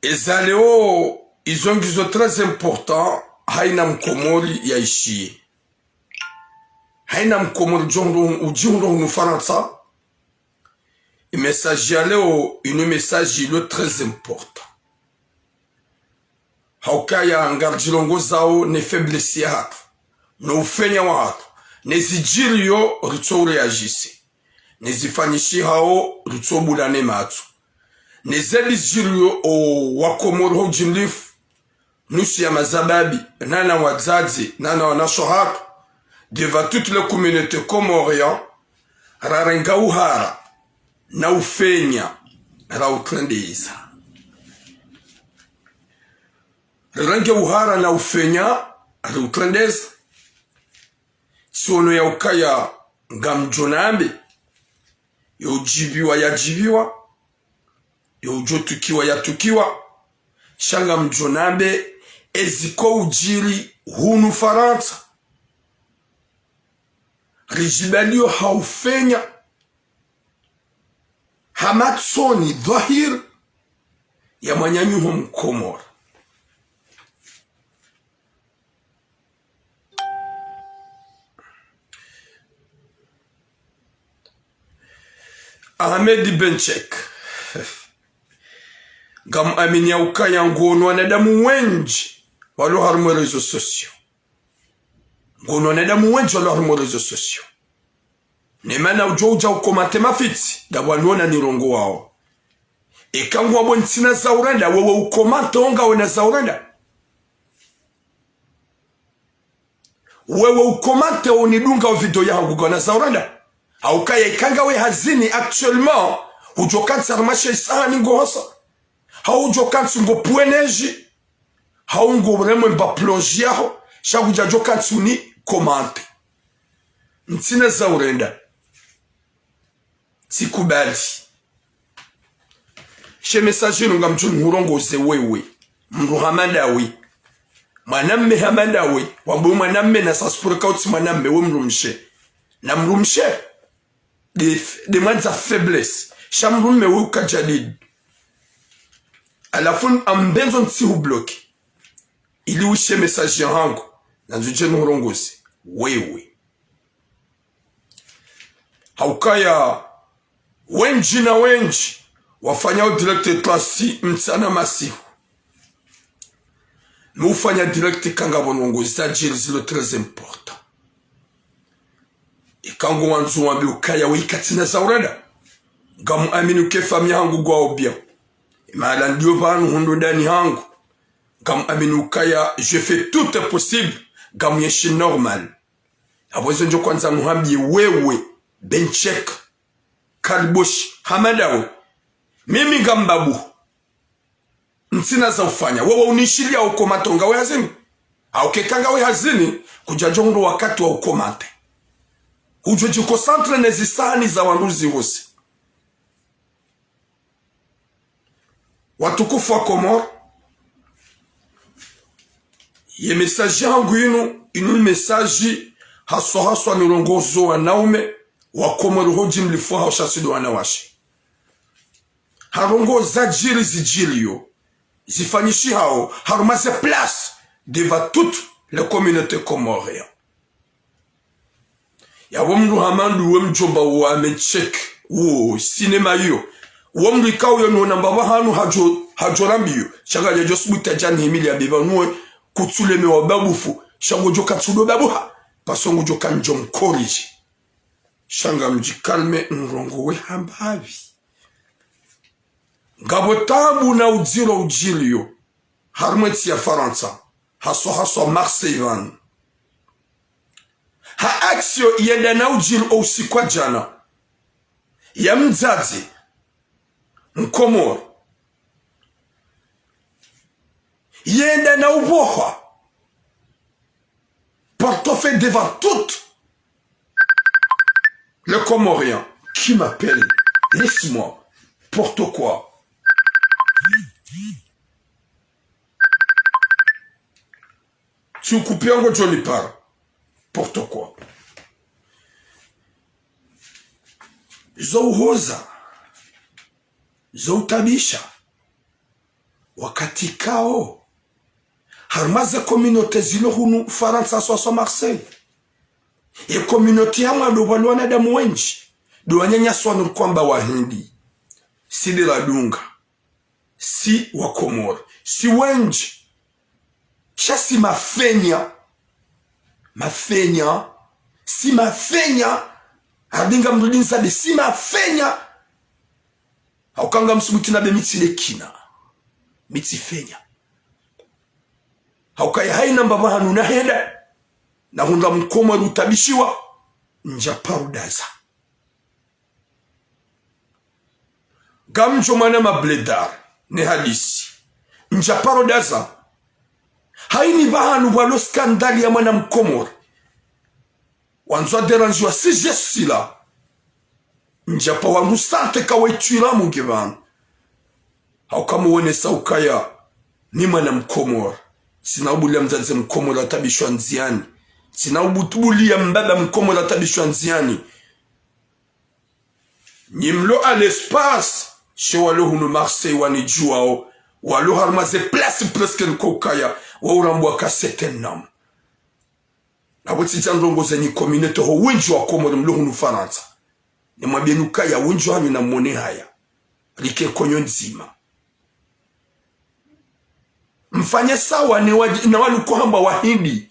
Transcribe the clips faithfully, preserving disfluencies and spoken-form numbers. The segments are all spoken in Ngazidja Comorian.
Eza leo, izo ngizo très important, haina mkomori yaishiye. Haina mkomori udjo hundro, udjihundro hunu Farantsa. E message ya leo, inu message ilo très important. Haukaya ngaridjilongozao ne faiblesse yahatru, no ufenya wahatru, ne zidjiriyo ritso ureagise, ne zifanyishihao ritso bula ne matso, ne zebi zidjiriyo o wakomori ho ujimlifu, nusu ya mazababi, nana wadzadze, nana wanashe hatru, devant toute la communauté comorienne, rarenga uhara, na ufenya, rautrendeza. Rarenge uhara na ufenya, rautrendeza. Tsiono yaukaya ngamdjo nambe, yo udjiviwa yadjiviwa, yo udjo tukiwa yatukiwa, sha ngamdjo nambe, eziko udjiri hunu Farantsa, ridjibaliyo ha ufenya, ha matsoni dhwahiri ya mwananyaho mkomori. Ahmed Benchek. Ngamuamini yaukaya ngono wanadamu wendji walo harumwa réseaux sociaux. Ngono wanadamu wendji walo harumwa réseaux sociaux. Ne mana udjo udja ukomante mafitsi, ndapvo wanu wona nirongowao. Eka ngwabo ntsina za urenda, wewe ukomante onga wena za urenda. Wewe ukomante onidunga o video yahangu ngwana za urenda. Haukaya ika ngawe hazini actuellement, udjo kantsi harumwa she isahani ngohosa. Hau udjo kantsi ngo pweneji. Hau ngo uremwe mba plonge yaho, sha kudjadjo kantsi unikomante. Ntsina za urenda. Tsikubali. She message inu ngamdjo nihurongoze wewe. Mndru hama ndawe. Mwanamme hama ndawe. Wambe mwanamme na sasipure kautsi mwanamme we mdrumshe. Na mdrumshe. De, de mwandza faiblesse. Sha mdrumme we uka jadid. Halafu ambendzo ntsihubloke. Ili ushe message yahangu. Nandzo udje nihurongoze. Wewe. Haukaya wendji na wendji wafanyao direct klasi mtsana masihu. Mi ufanya direct ika ngapvo ndrongoo zadjiri zilo très important. Ika ngo wandzo wambe ukaya we ika ntsina za urenda. Ngamuamini uke famille yahangu ngwao bien. Mahala ndiyo pvanu hundro ndani hangu. Ngamuamini ukaya je fais tout est possible. Ngamuenshi normal. Apvo izo ndjo kwandza nuhambiye wewe, Benchek, Kaliboshi, hama ndawe. Mimi ngambabu. Ntsina za ufanya. Wewe unishiliya ukomante onga we hazini. Hauka eka ngawe hazini, kudjadjo hundro wakati wa ukomante. Udjo djiconcentre ne zisahani za wandru zihosi. Watukufu wa Komori, ye message yahangu inu, inu message haswa haswa nirongozo wanaume wa Komori ho ujimlifu hawo sha tsi ndo wanawashe. Ha ndrongoo zadjiri zidjiriyo, zifanyishihao, harumwa ze places, devant toute la communauté comorienne. Yapvo mndru hama nduwe mdjomba wa Ahmed Cheikh, wo cinéma iyo. Wo mndru ikao yo nuona mbapvi hanu hadjo, hadjo rambiyo. Sha ngadjadjo subutu yadje yanihimiliye yambe pvanu we kutsulemewa babufu. Sha ngodjo katsudo babuha. Parce que ngodjo kandjo mcorriger. Sha ngamdji calmer nirongowe hambapvi. Ngapvo taabu na udziro udjiriyo harumwa entsi ya Farantsa, haswa haswa Marseille pvanu. Ha action yenda na udjiri o usiku wa djana ya mdzadze Mkomori. Yenda na ubohwa porte-feuille devant toute le Comorien qui m'appelle. Laisse-moi. Porte quoi? Tu coupes yango Johnny Parr. Porte quoi? Zo uhoza. zo utabisha. Wakati kao, harumwa ze communauté zilo hunu Farantsa, haswa haswa Marseille, ye communauté ya mwando pvwalo wanadamu wendji, ndo wananyasi wanu kwamba Wahindi. Si ndo radunga. Si Wakomori. Si wendji. Sha si mafenya. Mafenya. Si mafenya. Abinga mrudi nzabe. Si mafenya. Hauka ngamsubuti nabe mi tsi lekina. Mi tsi fenya. Haukaya haina mbapvi hanu nahenda, nahundra Mkomori utabishiwa, ndja paro daza. Ngamdjo mwana mablédard, ne hadisi. Ndja paro daza. Haini pvahanu pvwalo scandale ya mwana Mkomori. Wandzwa déranger wa sujet sila. Ndja pa wandru sante kawaitwila munge pvanu. Hauka muonesa ukaya, ni mwana Mkomori. Tsina ubulia mdzadze Mkomori atabishwa ndziani. Tsina ubutubulia mbaba Mkomori atabishwa ndziani. Nyi mlo à l'espace, she walo hunu Marseille wanidjuwao, walo harumwa ze place presque niko ukaya, wa urambwa ka c'est un homme. Apvo tsidja ndrongo zenyi communauté ho wendji wa Komori mlo hunu Farantsa. Nimwambieni ukaya wendji hanyu namone haya. Rike konyo ndzima. Mfanye sawa ni wa, na wanu ko hamba Wahindi.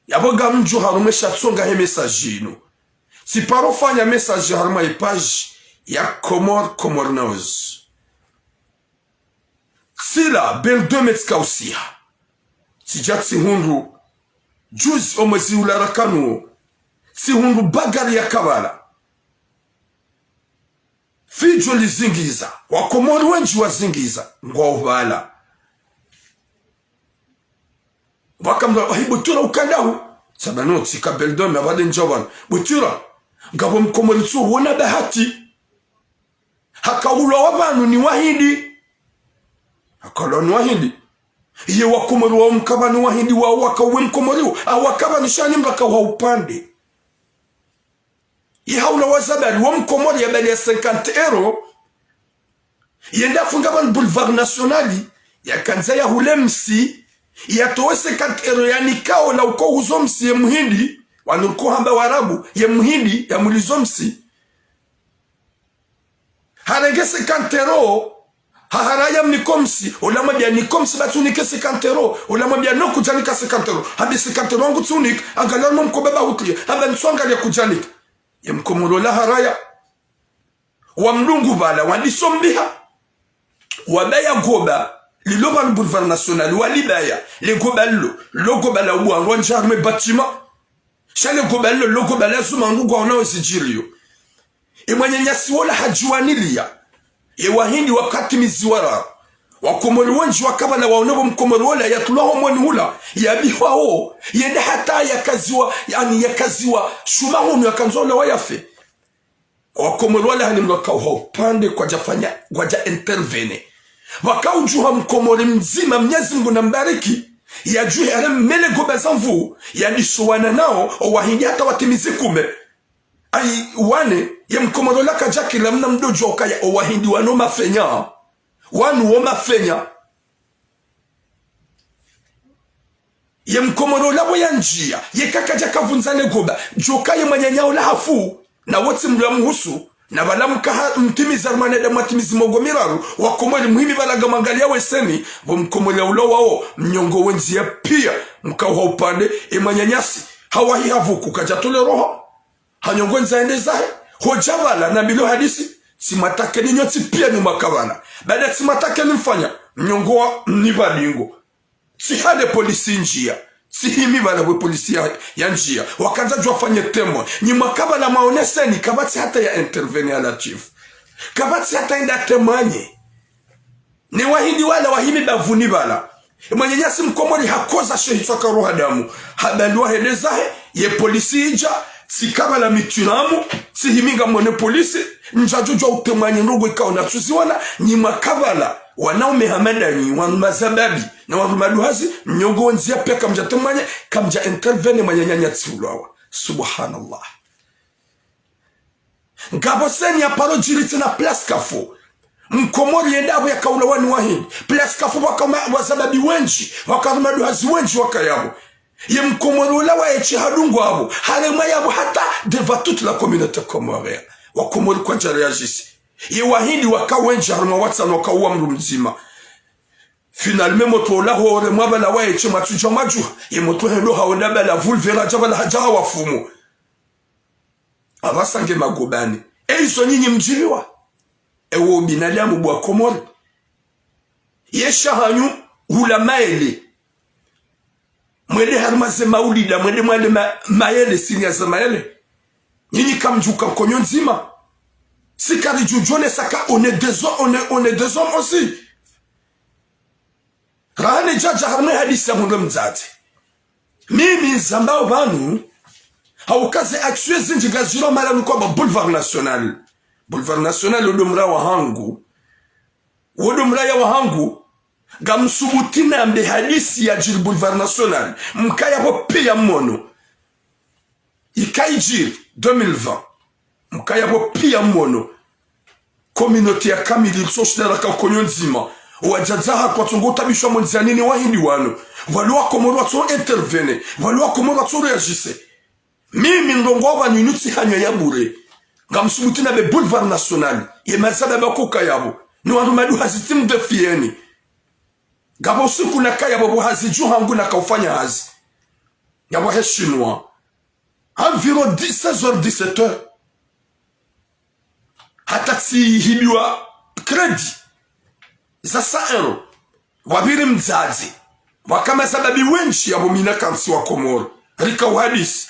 Yapvo ngamdjo harumwa esha tsonga he message inu. Tsiparo fanya message harumwa e page ya Comores, Comores News. Tsila, Belle de Mer tsikausiha. Tsidja tsihundru, juzi omwezi ula rakanuwo, tsihundru bagarre ya kapvala. Fidjo lizingiza, Wakomori wendji wazingiza, ngwao pvala. Pvaka mdru, ahi, Butwira uka ndahu? Tsamba no, tsika Belle de Mer, apvale ndjao pvanu. Butwira, ngapvo Mkomori tsu wona bahati. Hakaulwa wa pvanu ni Wahindi. Hakaulwa ni Wahindi. Ye Wakomori wao mkapvanu Wahindi wao wakauwe Mkomori wo. Awo wakapvanu shani mraka wa upande. Ye haulwa wa zabari, wo Mkomori yabali ya cinquante euros. Yende afunga pvanu Boulevard National, yakandza yahule msi, yatowe cinquante euros yanikao la uko huzo msi ye Mhindi, wanu ko hamba Warabu, ye Mhindi yamulizo msi. Harenge cinquante euros, haharaya mniko msi, ola mwambia niko msi, ba tsunike cinquante euros, ola mwambia no kudjanika cinquante euros, hambe cinquante euros wangu tsunika, angalia no mkoba ba hutlie, hamba ntsu angalia kudjanika. Ye Mkomori ola haraya. Wamdungu pvala, wandiso mbiha. Wabaya goba, lilo pvanu Boulevard National, walibaya, le goba lilo, lo goba la ubwa, ngwandja harumwa e bâtiment. Sha le goba lilo, lo goba la zuma ngu ngwaonao ezidjiriyo. E mwananyasi wola hadjiwanilia. Ye Wahindi wakatimizi wararu. Wakomori wendji wakapvala waone pvo Mkomori wola yatulwa ho moni hula, yabihwa wo, yende hata yakaziwa, yaani yakaziwa, shuma hunu yakandzwa ulawa yafe. Wakomori wala hani mlaka uha upande kwadjafanya, kwadja intervenir. Pvakaudjuha Mkomori mdzima Mnyezi Mngu nambariki, yadjuhe ale mele goba za nvu, yadiso wana nao, o Wahindi hata watimizi kume. Ayi, wane, ye Mkomori ola kadjakila mna mdodjo ukaya, o Wahindi wanu mafenya. Wanu wo mafenya. Ye Mkomori ola pvo yandjia, ye kakadja kavundza le goba, djoka ye mwananya ola hafu, na wo tsi mdru ya muhusu, na pvala mkaha mtimiza mwanadamu atimizi mengo miraru, Wakomori muhimi pvala ngamwangalia weseni, pvo Mkomori ya ulawa wo, mnyongo wendzia pia, mkauha upande, e mwananyasi, hawahi havuku, kadjatole roho, hanyongo ndza yende zahe, hodja pvala, na milo hadisi, tsimwatakeni nyontsi pia ni mwaka pvala. Baada tsimwatakeni mfanya, mnyongo wa mnipva dingo. Tsihale polisi ndjia. Tsihimi pvala pvwe polisi ya, yandjia. Wakandza djwafanye témoin. Nyi mwaka pvala mwaoneseni, kapvatsi hata ya intervenir à la chief. Kapvatsi hata yende atémoigner. Ne Wahindi wala wahimi bavuni pvala. Mwananyasi Mkomori hakoza she hitswa karuha damu. Habaliwa hende zahe, ye polisi idja, tsika pvala mitwiramu, tsihimi ngamwone polisi, ndjadjo djwa utémoigner ndrongo ikao natsuziona, nyi mwaka pvala, wanaume hama ndanyi, wanu mazababi, na wanu maduhazi, mnyongo wendzia pia kamdja témoigner, kamdja intervenir mwananyanya tsiulawa. Subhanallah. Ngapvo seni ya paro djiri tsena Place Kafou. Mkomori yenda apvo yakaulawa ni wahindi. Place Kafou pvwaka ma-, wazababi wendji, pvwaka harumwa duhazi wendji wakaya apvo. Ye mkomori ula waye tsi hadungwa apvo, haremwa yapvo hata devant toute la communauté comorienne. Wakomori kwadja réagir. Ye wahindi waka wendji harumwa watsanu wakauwa mndru mdzima. Finalement, motro ula horemwa pvala waye tsi mwatsudja mwadjuha. Ye motro hendo haonda pvala vulvera hadja pvala hadja hawafumu. Apvasa nge magobani. E izo nyinyi mdjiliwa. Ewo binadamu bo wakomori. Ye sha hanyu hula maele. Mwende harumwa ze maulida, mwende mwende ma-, maele, sinya za maele. Nyinyi kamdjuka nkonyo ndzima. Si karidjudjone saka on est des hommes, on est, on est des hommes aussi. Rahane djadja harumwa hadisi ya mundru mdzadze. Mimi nizambao pvanu, hauka ze action zindji ngazilo mara nuko ba Boulevard National. Boulevard National wo ndo mraya wahangu. Wo ndo mraya wahangu, ngamsubuti nambe hadisi yadjiri Boulevard National. Mkaya pvo piya mmono. Ika idjiri deux mille vingt. Mkaya pvo piya mmono. Communauté ya kamili, so shidara ka nkonyo ndzima. Wadjadja ha kwatsongo utabishwa mo ndziani ni wahindi wanu. Pvwalo wakomori watso intervenir. Pvwalo wakomori watso réagir. Mimi ndrongoo pvanu inu tsi hanywa ya bure. Ngamsubuti nambe Boulevard National. Ye mazada ba koka yapvo. Ni wandru maduhazi tsi mdéfieni. Ngapvo siku nakaya pvo pvo hazi dju hangu nakaufanya hazi. Ngapvo he shinwa. Environ dix, seize heures, dix-sept heures. Hata tsihibiwa crédit za cent euros. Wapviri mdzadze. Waka mazababi wendji yapvo mi nakantsi wakomori. Rika uhadisi.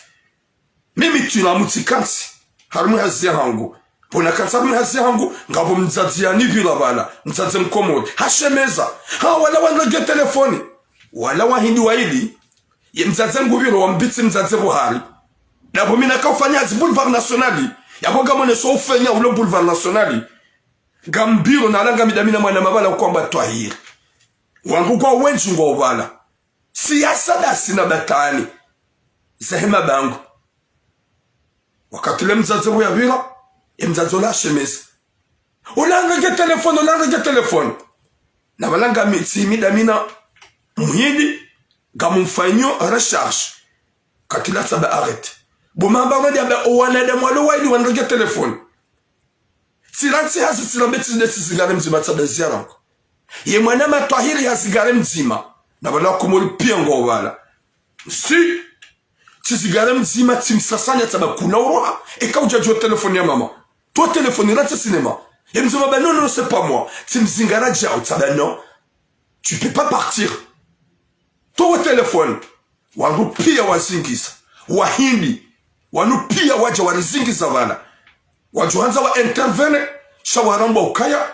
Mimi tsi na mutsi kantsi. Harumwa hazi yahangu. Pvo nakantsi harumwa hazi yahangu. Ngapvo mdzadze yanipvira pvala. Mdzadze mkomori. Hashemeza. Ha wala wanrenge telefoni. Wala wahindi waili. Ye mdzadze ngupviro wambitsi mdzadze pvo hari. Napvo mi nakaufanya hazi Boulevard National. Yapvo ngamoneso ufenya ulo Boulevard National. Ngambiro nalanga mi dami na mwana mapvala ukwamba Twahiri. Wangu kwa wendji ngwao pvala. Siyasa dasi na batwani. Zahe mabango. Wakati le mdzadze pvo yapvira, ye mdzadze ola hashemeza. Ola nrenge telefoni, ola nrenge telefoni. Na pvala ngami, tsi mi dami na muhindi, ngamumfanyo recherche. Katila tsaba arrêter. Bo mamba wadi amba owanadamu walo waili wanrenge telefoni. Tsirantsi hazi tsirambe tsi nde tsi zingare mdzima tsaba ziara nko. Ye mwana ma Twahiri hazingare mdzima. Na pvala wakomori piya ngwao pvala. Si, tsi zingare mdzima, tsi msasanya tsaba kuna uroha. Eka udjadjuwa telefoni ya mama. Towa telefoni rantsi sinema. Ye mdzima ba non, non, c'est pas moi. Tsi mzingara djau tsaba non. Tu peux pas partir. Towa telefoni. Wandru piya wazingiza. Wahindi. Wanu piya wadja warizingiza pvala. Wadjo handza wa intervenir. Sha waramba ukaya.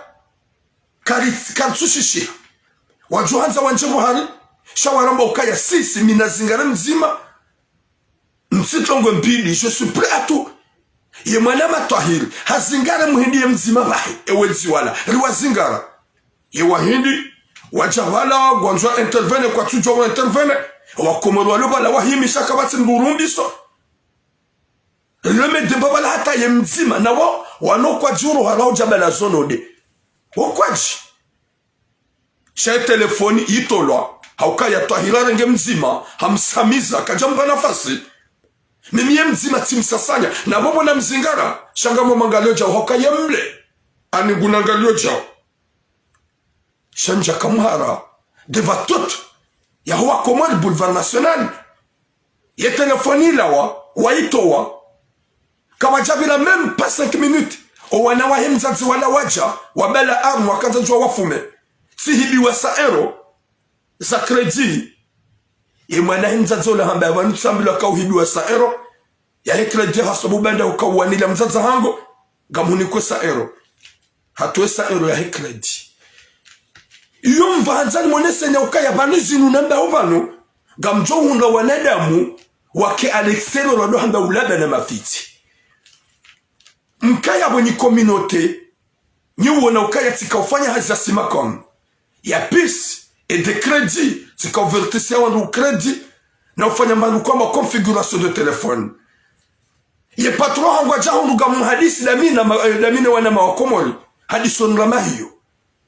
Kari, karitsushishiha. Wadjo handza wandje pvo hari. Sha waramba ukaya sisi mi nazingare mdzima. Mtsitrongo mbili, je suis prêt à tout. Ye mwana ma Twahiri, hazingare muhindi ye mdzima pvahe, ewe dziwala, riwazingara. Ye wahindi, wadja pvala, ngwandzo wa intervenir, kwatsudjuwa wa intervenir. Wakomori walo pvala wahimisha kapvatsi mdru urumbiso. Rilo medemba pvala hata ye mdzima, na wo, wanu kwadji uroha rao dja pvala zonode. Wo kwadji. Sha ye telefoni yitolwa, hauka ya Twahiri arenge mdzima, hamsamiza, kadja mpva nafasi. Mimi ye mdzima tsi msasanya, na pvo pvo na mzingara, sha ngamo mangalio djau, hauka ye mle, ani nguna ngalio djau. Sha ndjaka muhara, devant toute, yaho wakomori Boulevard National. Ye telefoni ilawa, wayitowa. Kawadja pvira même pas cinq minutes. Owana wahe mdzadze wala wadja, wapvala arme, wakandza djuwa wafume. Tsihibiwa cent euros za crédit. Ye mwana he mdzadze ola hamba, pvanu tsambilwa kauhibiwa cent euros. Yahe crédit hasabu banda ukauwanila mdzadze hangu, ngamhunikwe cent euros. Hatowa cent euros yahe crédit. Iyo mva handza nimonese nya ukaya pvanu zinu nambao pvanu, ngamdjo hundra wanadamu, wake à l'extérieur wado hamba ulaba na mafitsi. Mkaya pvo nyi communauté, nyi uona ukaya tsika ufanya hazi ya Simacom. Ya puce, et de crédit, tsika ouvertise ya wandru crédit, na ufanya mbandru kwamba configuration de téléphone. Ye patron hangu hadja hunu ngamhadisi dami na ma-, eh, dami ne wanama wa Komori. Hadisi onra mahiyo.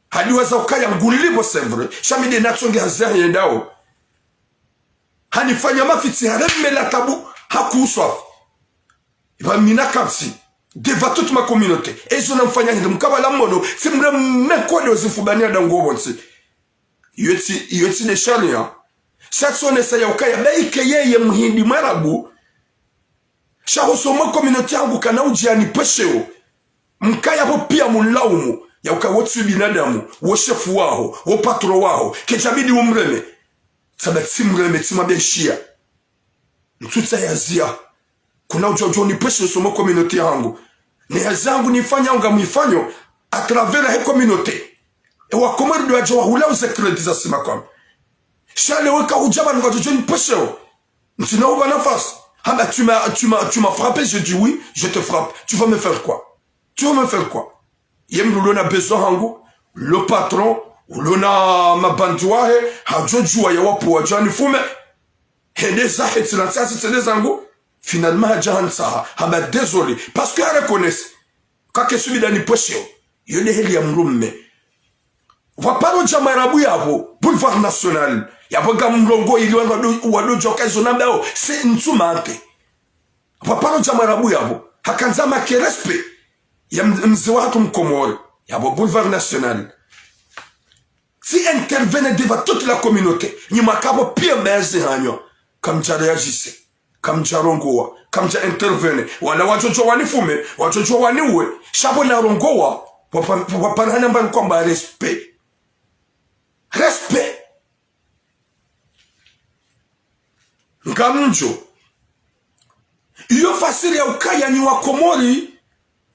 Hadiwaza ukaya ngulipvo, c'est vrai. Sha mi nde natsonge hazi yahe yendao. Hanifanya mafitsi, haremela tabu, hakuswafi. Eba mi nakantsi devant toute ma communauté. Ezo namfanya hindri, mkabala mmono, tsimreme kode ozifubani ada ngobo ntsi. Iyo tsi, iyo tsi nde sharia. Sha tsonesa ya ukaya, ba ike yeye mhindi mwarabu. Sha hosoni mwa communauté hangu kana udjiani pvesheo. Mkaya pvo pia munlaumu, ya ukaya wo tsi binadamu, wo shefu waho, wo patron waho, kedjabidi umreme. Tsamba tsimreme, tsimwambia ishia. Ntsutsaha hazi ya. Kuna udjo, udjo nipveshe hosoni mwa communauté hangu. Ne hazi hangu nifanya ngamwifanyo à travers he communauté. E wa Komori ndo wadja wahula uze crédit za sima kwami. Sha leo eka hudja pvanu ngadjo, udjo nipvesheo. Ntsina hupva nafasi. Hamba, tu m'as, tu m'as, tu m'as frappé, je dis oui, je te frappe. Tu vas me faire quoi ? Tu vas me faire quoi ? Ye mndru ulona besoin hangu, lo patron, ulona mabandi wahe, hadjo djuwa ya wapvo wadja nifume. Hende zahe, tsina ntsasi tsende zangu. Finalement, hadja hanitsaha. Hamba désolé. Parce que ha reconnaît. Kake subida nipvesheo. Yo nde heli ya mdrume. Pvwa paro dja mwarabu yapvo, Boulevard National. Yapvo ngamrongoa ili wandru wado, wado djuwa ukaya izo nambao, c'est une sumante. Pvwa paro dja mwarabu yapvo, hakandza make respect ya m-, mze wahatru mkomori. Yapvo Boulevard National. Tsi intervenir devant toute la communauté. Nyi mwaka pvo pia mbayazi hanywa. Kamdja réagir. Kamdja rongoa, kamdja intervenir. Wala wadjo djuwa wanifume, wadjo djuwa waniuwe. Sha pvo narongoa, pvwa pa-, pvwa pvanu hanamba nikwamba respect. Respect. Ngamdjo. Iyo fasiri ya ukaya nyi wa Komori,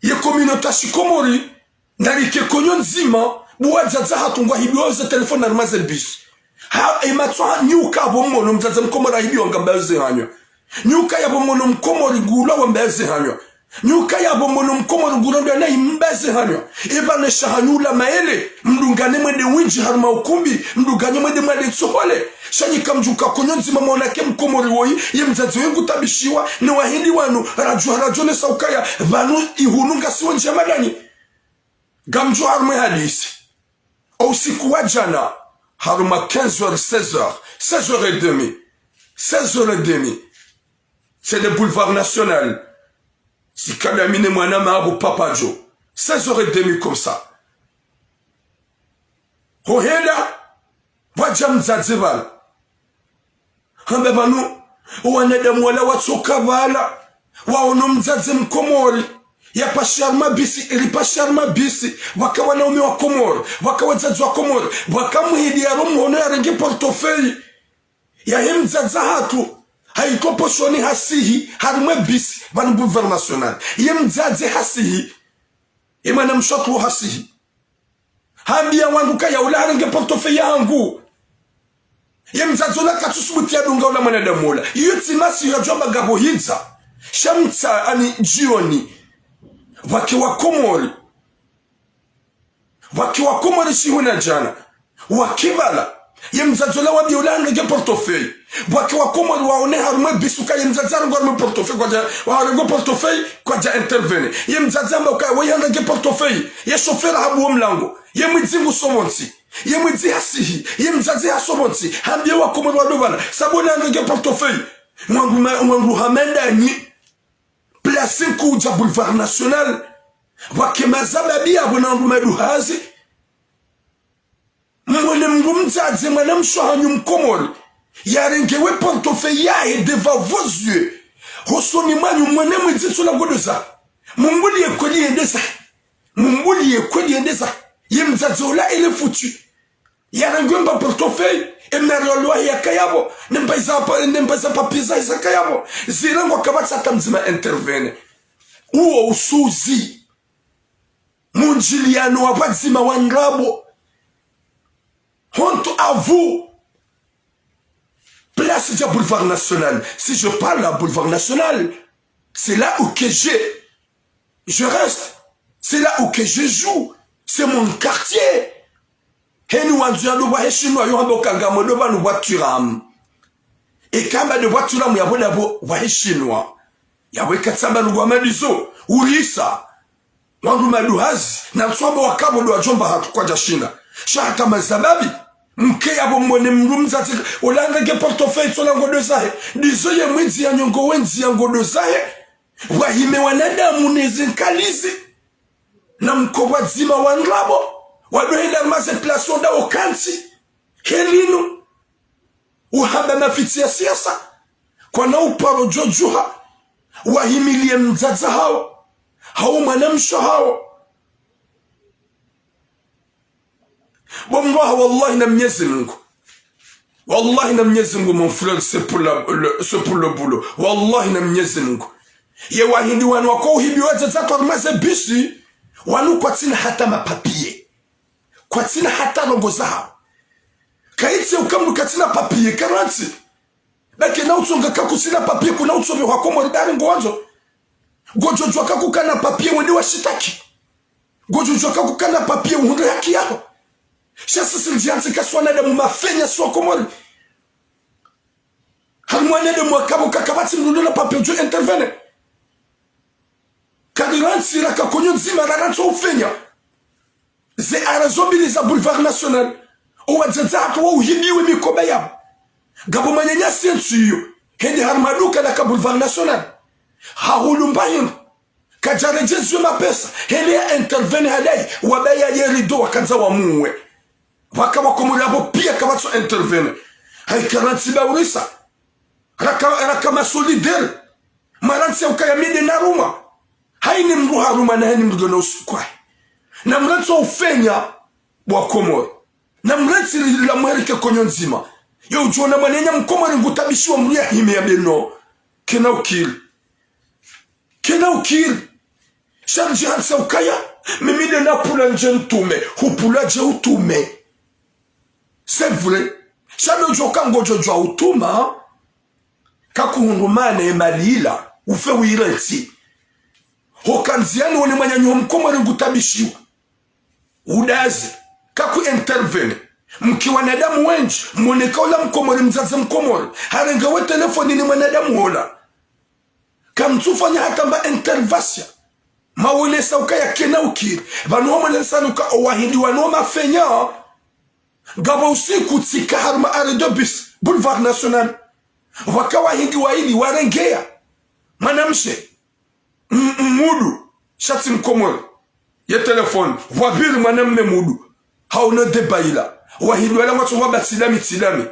ye communauté shikomori, ndarike konyo ndzima, bu wadzadze hatru ngwahibiwao ze téléphone harumwa ze bus. Ha, e matso ha, nyi uka pvo mmono mdzadze mkomori ahibiwa ngambayazi hanywa. Nyi uka yapvo mmono mkomori nguulwa wambayazi hanywa. Nyi uka yapvo mmono mkomori nguulwa ndo anayi mbayazi hanywa. Eba ne sha hanyu ula maele, mdungane mwende windji harumwa ukumbi, mdungane mwende mwade tsohole. Sha nyi kamdjuka konyo ndzima mwona ke mkomori woyi, ye mdzadze woyi ngutabishiwa, ne wahindi wanu, radjo, radjo nesa ukaya, pvanu ihunu ngasi wendji ya madani. Ngamdjo harumwa e hadisi. O usiku wa djana, harumwa quinze heures, seize heures, seize heures et demie. Seize heures et demie. C'est le Boulevard National. Tsikada mi ne mwanama apvo Papa Joe. Seize heures et demie comme ça. Hohenda, pvwadja mdzadze pvala. Hamba pvanu, wanadamu wala watsoka pvala. Waono mdzadze mkomori. Yapashiya harumwa bisi, ripashiya harumwa bisi. Pvwaka wanaume wa Komori. Pvwaka wadzadze wa Komori. Pvwaka muhindi yaro muhono yarenge portefeuille. Yahe mdzadze hatru. Hayiko poshoni hasihi. Harumwa bisi. Pvanu Boulevard National. Ye mdzadze hasihi. Ye mwana mshe hatru hasihi. Hambiya wandru kaya ula harenge portefeuille yahangu. Ye mdzadze ola katsusubutu yadunga ula mwanadamu ola. Iyo tsi masihu yadjo amba ngapvo hidza. Sha mtsa ani djioni. Pvwake wa Komori. Pvwake wa Komori shihu na djana. Wake pvala. Ye mdzadze ola wambiya ula harenge portefeuille. Pvwake wa Komori waone harumwa bisi uka ye mdzadze harenge harumwa portefeuille kwadja, waharenge portefeuille kwadja intervenir. Ye mdzadze hamba uka wayi harenge portefeuille. Ye chauffeur habuwa mlango. Ye mwidzi ngusomontsi. Ye mwidzi hasihi. Ye mdzadze hasomontsi. Hambiya wa Komori wado pvala. Sabu na harenge portefeuille. Mwangu ma-, mwangu hamenda nyi. Place nkuu dja Boulevard National. Pvwake mazababi yapvo na mbu maduhazi. Mwone mndru mdzadze mwana mshe hanyu mkomori. Yarengewe portefeuille yahe devant vos yeux. Hosoni mwanyu mwone mwidzi tsula ngodoza. Mumbuliye kweli yendeza. Mumbuliye kweli yendeza. Ye mdzadze ola ele foutu. Yarengewe mba portefeuille. E mnari wa loi yakaya pvo. Ne mba iza pa-, ne mba iza papier zahe zakaya pvo. Zirengwa kapvatsi hata mdzima intervenir. Uwo usuzi. Mundjiliyano wa pvwadzima wa ndrabo. Honte à vous. Place dja Boulevard National. Si je parle à Boulevard National, c'est là où que j'ai, je reste. C'est là où que je joue. C'est mon quartier. Heni wandzo yado pvwa heshinwa yo hamba uka ngamwendo pvanu pvwa tiramu. Eka hamba nde pvwa tiramu yapvo ndapvo pvwa heshinwa. Yapvo eka tsamba lugwa madizo, urisa. Wandru maduhazi, na ntsu amba wakapvo ndo wadjomba hatru kwadjashinda. Sha hata mazababi, mke yapvo mwone mdru mdzadze, ola nge portefeuille tsola ngodo zahe. Ndizo ye mwidzi ya nyongo wendzi ya ngodo zahe. Wahime wanadamu nezi nkalizi. Na mkopvwa dzima wa ndrabo. Wadohenda maze place onda okantsi. Helinu. Uhamba mafitsi ya siasa. Kwana uparo djodjuha. Wahimilie mdzadze hawo. Hawu mwanamshe hawo. Bo mwaha wallahi na Mnyezi Mungu. Wallahi na Mnyezi Mungu, mon frère, c'est pour la, le, c'est pour le boulot. Wallahi na Mnyezi Mungu. Ye wahindi wanu wako uhibiwa ze za torma ze bisi. Wanu kwatsina hata mapapier. Kwatsina hata ndrongo zahawo. Kayitsi uka mdru katsina papier, karantsi. Ba kena utsonga kakutsina papier, kuna utsopve hwa Komori dari ngo wandzo. Ngodjodjuwa kakukana papier wende washitaki. Ngodjodjuwa kakukana papier uhundre haki yaho. Sha sisi ndjianzi kasi wanadamu mafenya si wa Komori. Hari mwanadamu wakapvo kakapvatsi mdru na papier djo intervenir. Karirantsi raka konyo ndzima rarantsi ufenya. Ze ara zo mbili za Boulevard National. Owadzadze hatru wa uhibiwe mikoba yapvo. Ngapvo mwananyasi entsu iyo. Hende hari maduka laka Boulevard National. Hahulumba hindru. Kadjaredjezwe mapesa. Hende ya intervenir hadayi. Wabaya ye rideau wakandza wamuwe. Pvaka wa Komori yapvo piya kapvatso intervenir. Hayi karantsi ba urisa. Raka, raka ma solidaire. Marantsi ya ukaya mi nde narumwa. Hayini mdru harumwa na hayini mdru ngena usiku wahe. Na mrantsi wa ufenya bo wa Komori. Na mrantsi la mwereke konyo ndzima. Yo udjona mwananya mkomori ngutabishiwa mdru yahime yambe no. Kena ukiri. Kena ukiri. Sha ndjihansa ukaya, mimi nde napvula ndje ntume, hupvula dje utume. C'est vrai. Sha ndo djoka ngodjodjuwa utuma, kakuhundru mana ye mali ila, ufe uyirantsi. Hoka ndziani wone mwananyaho mkomori ngutabishiwa. Udaze, kaku intervenir. Mki wanadamu wendji, mwone ka ola mkomori mdzadze mkomori. Harenge we telefoni ni mwanadamu ola. Kamtsufanya hata mba intervention. Mawonesa ukaya kena ukiri. Pvanu ho mwanesa nuka owahindi wanu wa mafenya. Ngapvo usiku tsika harumwa arrêt de bus, Boulevard National. Pvwaka wahindi wayili warengeya. Mwanamshe. M-, mmudu. Sha tsi mkomori. Ye telefoni. Pvwapviri mwanamme mudu. Hawono débat ila. Wahindi wala mwatso wamba tsi lami, tsi lami.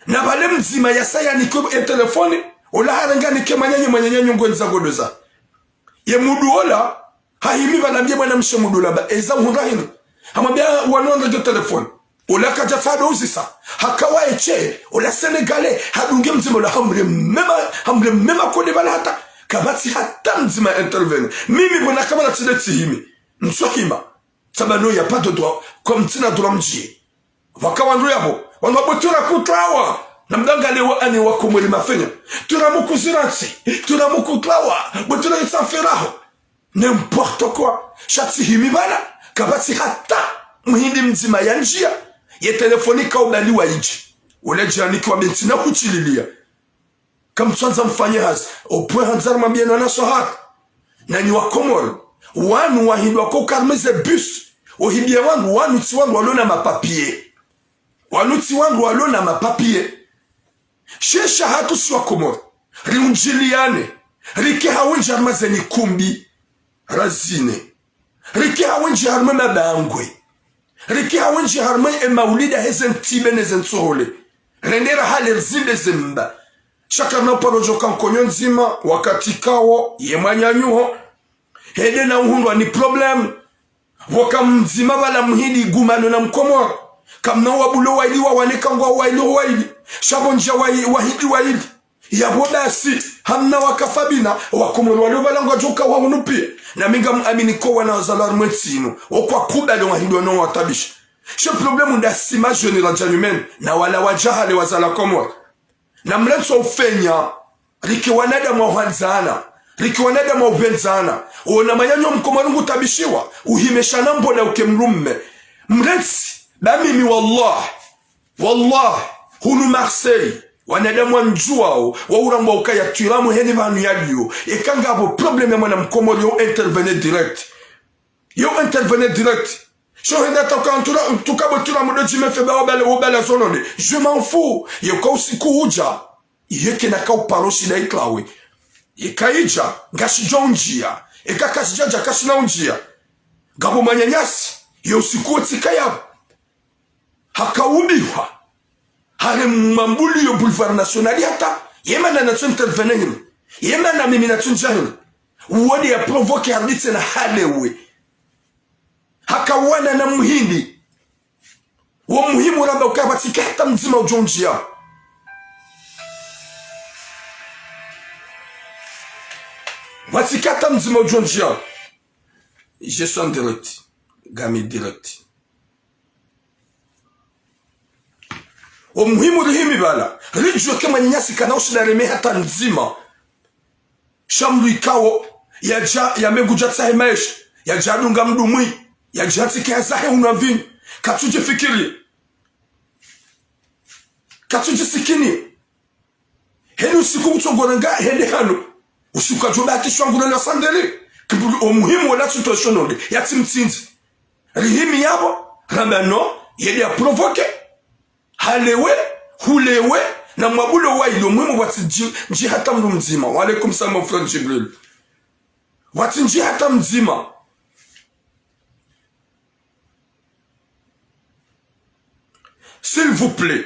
Na pvale mdzima yasa yanike ye telefoni, ola harenge yanike mwananyaho, mwananyaho ngwendza ngodo za. Ye mudu ola, hahimi pvala mbiye mwanamshe mudu ola ba, eza uhundra hindru. Hamwambiya wanu ndrege telefoni. Ola kadja tsado uzisa. Haka wa eshe, ola Sénégalais, hadunge mdzima ola hamremema, hamremema kode pvala hata. Kapvatsi hata mdzima intervenir. Mimi pvona kamana tsile tsihimi. Ntsohima. Tsamba no ya pas de droit, comme tsina droit mdjiye. Pvwaka wandru yapvo, wandru wapvo tuna kutlawa. Na mdangale wa ani wa Komori mafenya. Tuna mukuzirantsi, tuna mukutlawa, bo tuna itsa mferaho. N'importe quoi. Sha tsihimi pvala, kapvatsi hata muhindi mdzima yandjiya. Ye telefoni kaubali wayidji. Ule djanikiwa be ntsina kuchililiya. Kamtswandza mfanye hazi, opwe handzari mwambiye na naso hata. Nanyi wa Komori, wanu wahindwa ko karme ze bus. Ohibiya wandru, wanu tsi wandru walona mapapier. Wanu tsi wandru walona mapapier. Shesha hatru si wa Komori. Riundjiliyane. Rike hawendji harumwa ze nikumbi. Razine. Rike hawendji harumwa mabangwe. Rike hawendji harumwa e maulida heze ntibe neze ntsohole. Rende rahale rizimbe ze mba. Sha karina uparo djoka nkonyo ndzima, wakati kawo, ye mwananyaho. Hende na uhundrwa ni problème. Pvoka mdzima pvala muhindi gumano na mkomori. Kamna wabulo wayili wawaneka ngwa wayili wayili. Sha pvo ndja wayi-, wahindi wayili. Yapvo basi, hamna wakafa bina, wa Komori walio pvala ngwadjoka wa hunu piya. Na mi ngamuamini ko wana wazalwa harumwa entsi inu. Okwa kubali wahindi wanu watabisha. She problème nda si ma génération djanyumeni, na wala wadja hale wazalwa Komori. Na mrantsi wa ufenya, rike wanadamu wa uhwandzana, rike wanadamu wa upvendzana. Wona mwananyaho mkomori ngutabishiwa, uhime shana mboda uke mdrume. Mrantsi, ba mimi wallah, wallah, hunu Marseille, Wanadamu wandjuwao, waurambwa ukaya twiramu heni pvanu yaliyo. Eka ngapvo problème ya mwana mkomori, yo intervenir direct. Yo intervenir direct. Sho henda tauka ntura, tukabo twiramu do djime fe ba wabale, wabale zononde. Je m'en fous. Yeka usiku udja. Yeka naka uparo shida iklawe. Yeka idja, ngashidjo undjia. Eka kashidjadja, kashina undjia. Ngapvo mwananyasi, yo usiku wotsika yapvo. Haka ubihwa. Hare mambuli yo Boulevard National hata. Ye mana natso intervenir hini. Ye mana mimi natso ndja hini. Uwo nde ya provoquer hadisi na halewe. Haka wana na muhindi. Wo muhimu ramba ukaya pvatsika hata mdzima udjo undjia. Pvatsika hata mdzima udjo undjia. Je suis en direct. Ngami direct. Wo muhimu rihimi pvala. Ridjuwe ke mwananyasi kana ushinda reme hata mdzima. Sha mdru ikao, yadja, yame ngudjo tsahe maesha, yadja dunga mdru mwi, yadja tsike hazahe unwa mvinyo. Katsudjifikiri. Katsudjisikini. Heni usiku kutsongoranga, hende hanu. Usiku kadjo baki shwangurele wa sandeli. Kibulu o muhimu wola situation onde, yatsi mtsindzi. Rihimi yapvo, ramba non, yende ya provoquer. Halewe, hulewe, na mwabulo wa ilo muhimu pvwatsi ndji, ndji hata mdru mdzima. Wa alaikum salam, mon frère Djibril. Pvwatsi ndji hata mdzima. S'il vous plaît.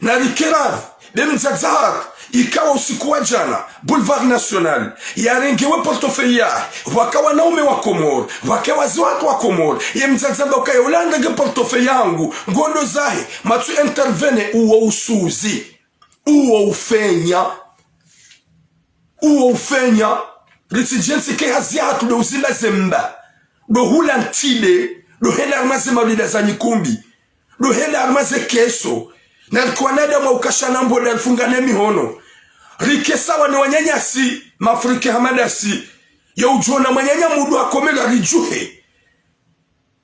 Narikeravi, be mdzadze hatru, ikao usiku wa djana, Boulevard National, yarengewe portefeuille yahe, pvwaka wanaume wa Komori, pvwaka wazee watru wa Komori, ye mdzadze amba ukaya ula ndange portefeuille yangu, ngondo zahe, mwatsu intervenir uwo usuzi. Uwo ufenya. Uwo ufenya. Ritsi djentsi ke hazi hatru ndo uzimba zemba. Ndo hula ntide. Ndo henda harumwa ze maulida za nyikumbi. Ndo henda harumwa ze keso. Na rike wanadamu wa ukashana mboda rifungane mihono. Rike sawa ne wananyasi, mafrike hama dasi. Ya udjona mwananya mdru hakomela ridjuhe.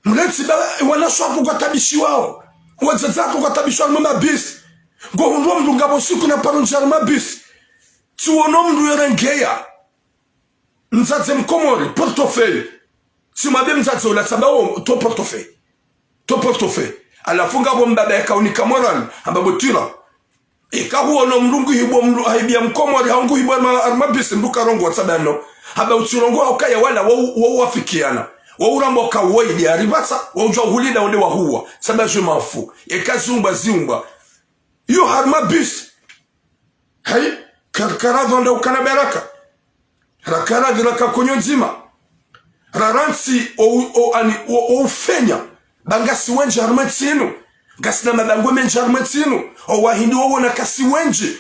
Mlezi ba, wanashe watru kwatabishiwao. Wadzadze watru kwatabishiwao harumwa mabisi. Ngo hundru mdru ngapvo siku na paro ndjia harumwa mabisi. Tsi wono mdru yerengeya. Mdzadze mkomori, portefeuille. Tsi mwambe mdzadze ula tsamba wo, to portefeuille. To portefeuille. Halafu ngapvo mbaba yaka unika moral, hamba bo twira. Eka huono mdru nguhibwa mdru, hahibiya mkomori, hau nguhibwa harumwa, harumwa bisi mdru karongowa tsamba no. Hamba utsirongowa ukaya wala, wa, wa, wafikiana. Wa uramba uka woyi nde aripvatsa, wa udjuwa hulinda wonde wahuwa. Tsamba je m'en fous. Eka ziumbwa, ziumbwa. Yo harumwa bisi. Hayi, kar-, karadhonda ukana baraka. Rakaravi raka konyo ndzima. Rarantsi o, o, ani, o, o ufenya. Ba ngasi wendji harumwa entsi inu. Ngasina mabangwe mendji harumwa entsi inu. O wahindi wo wona kasi wendji.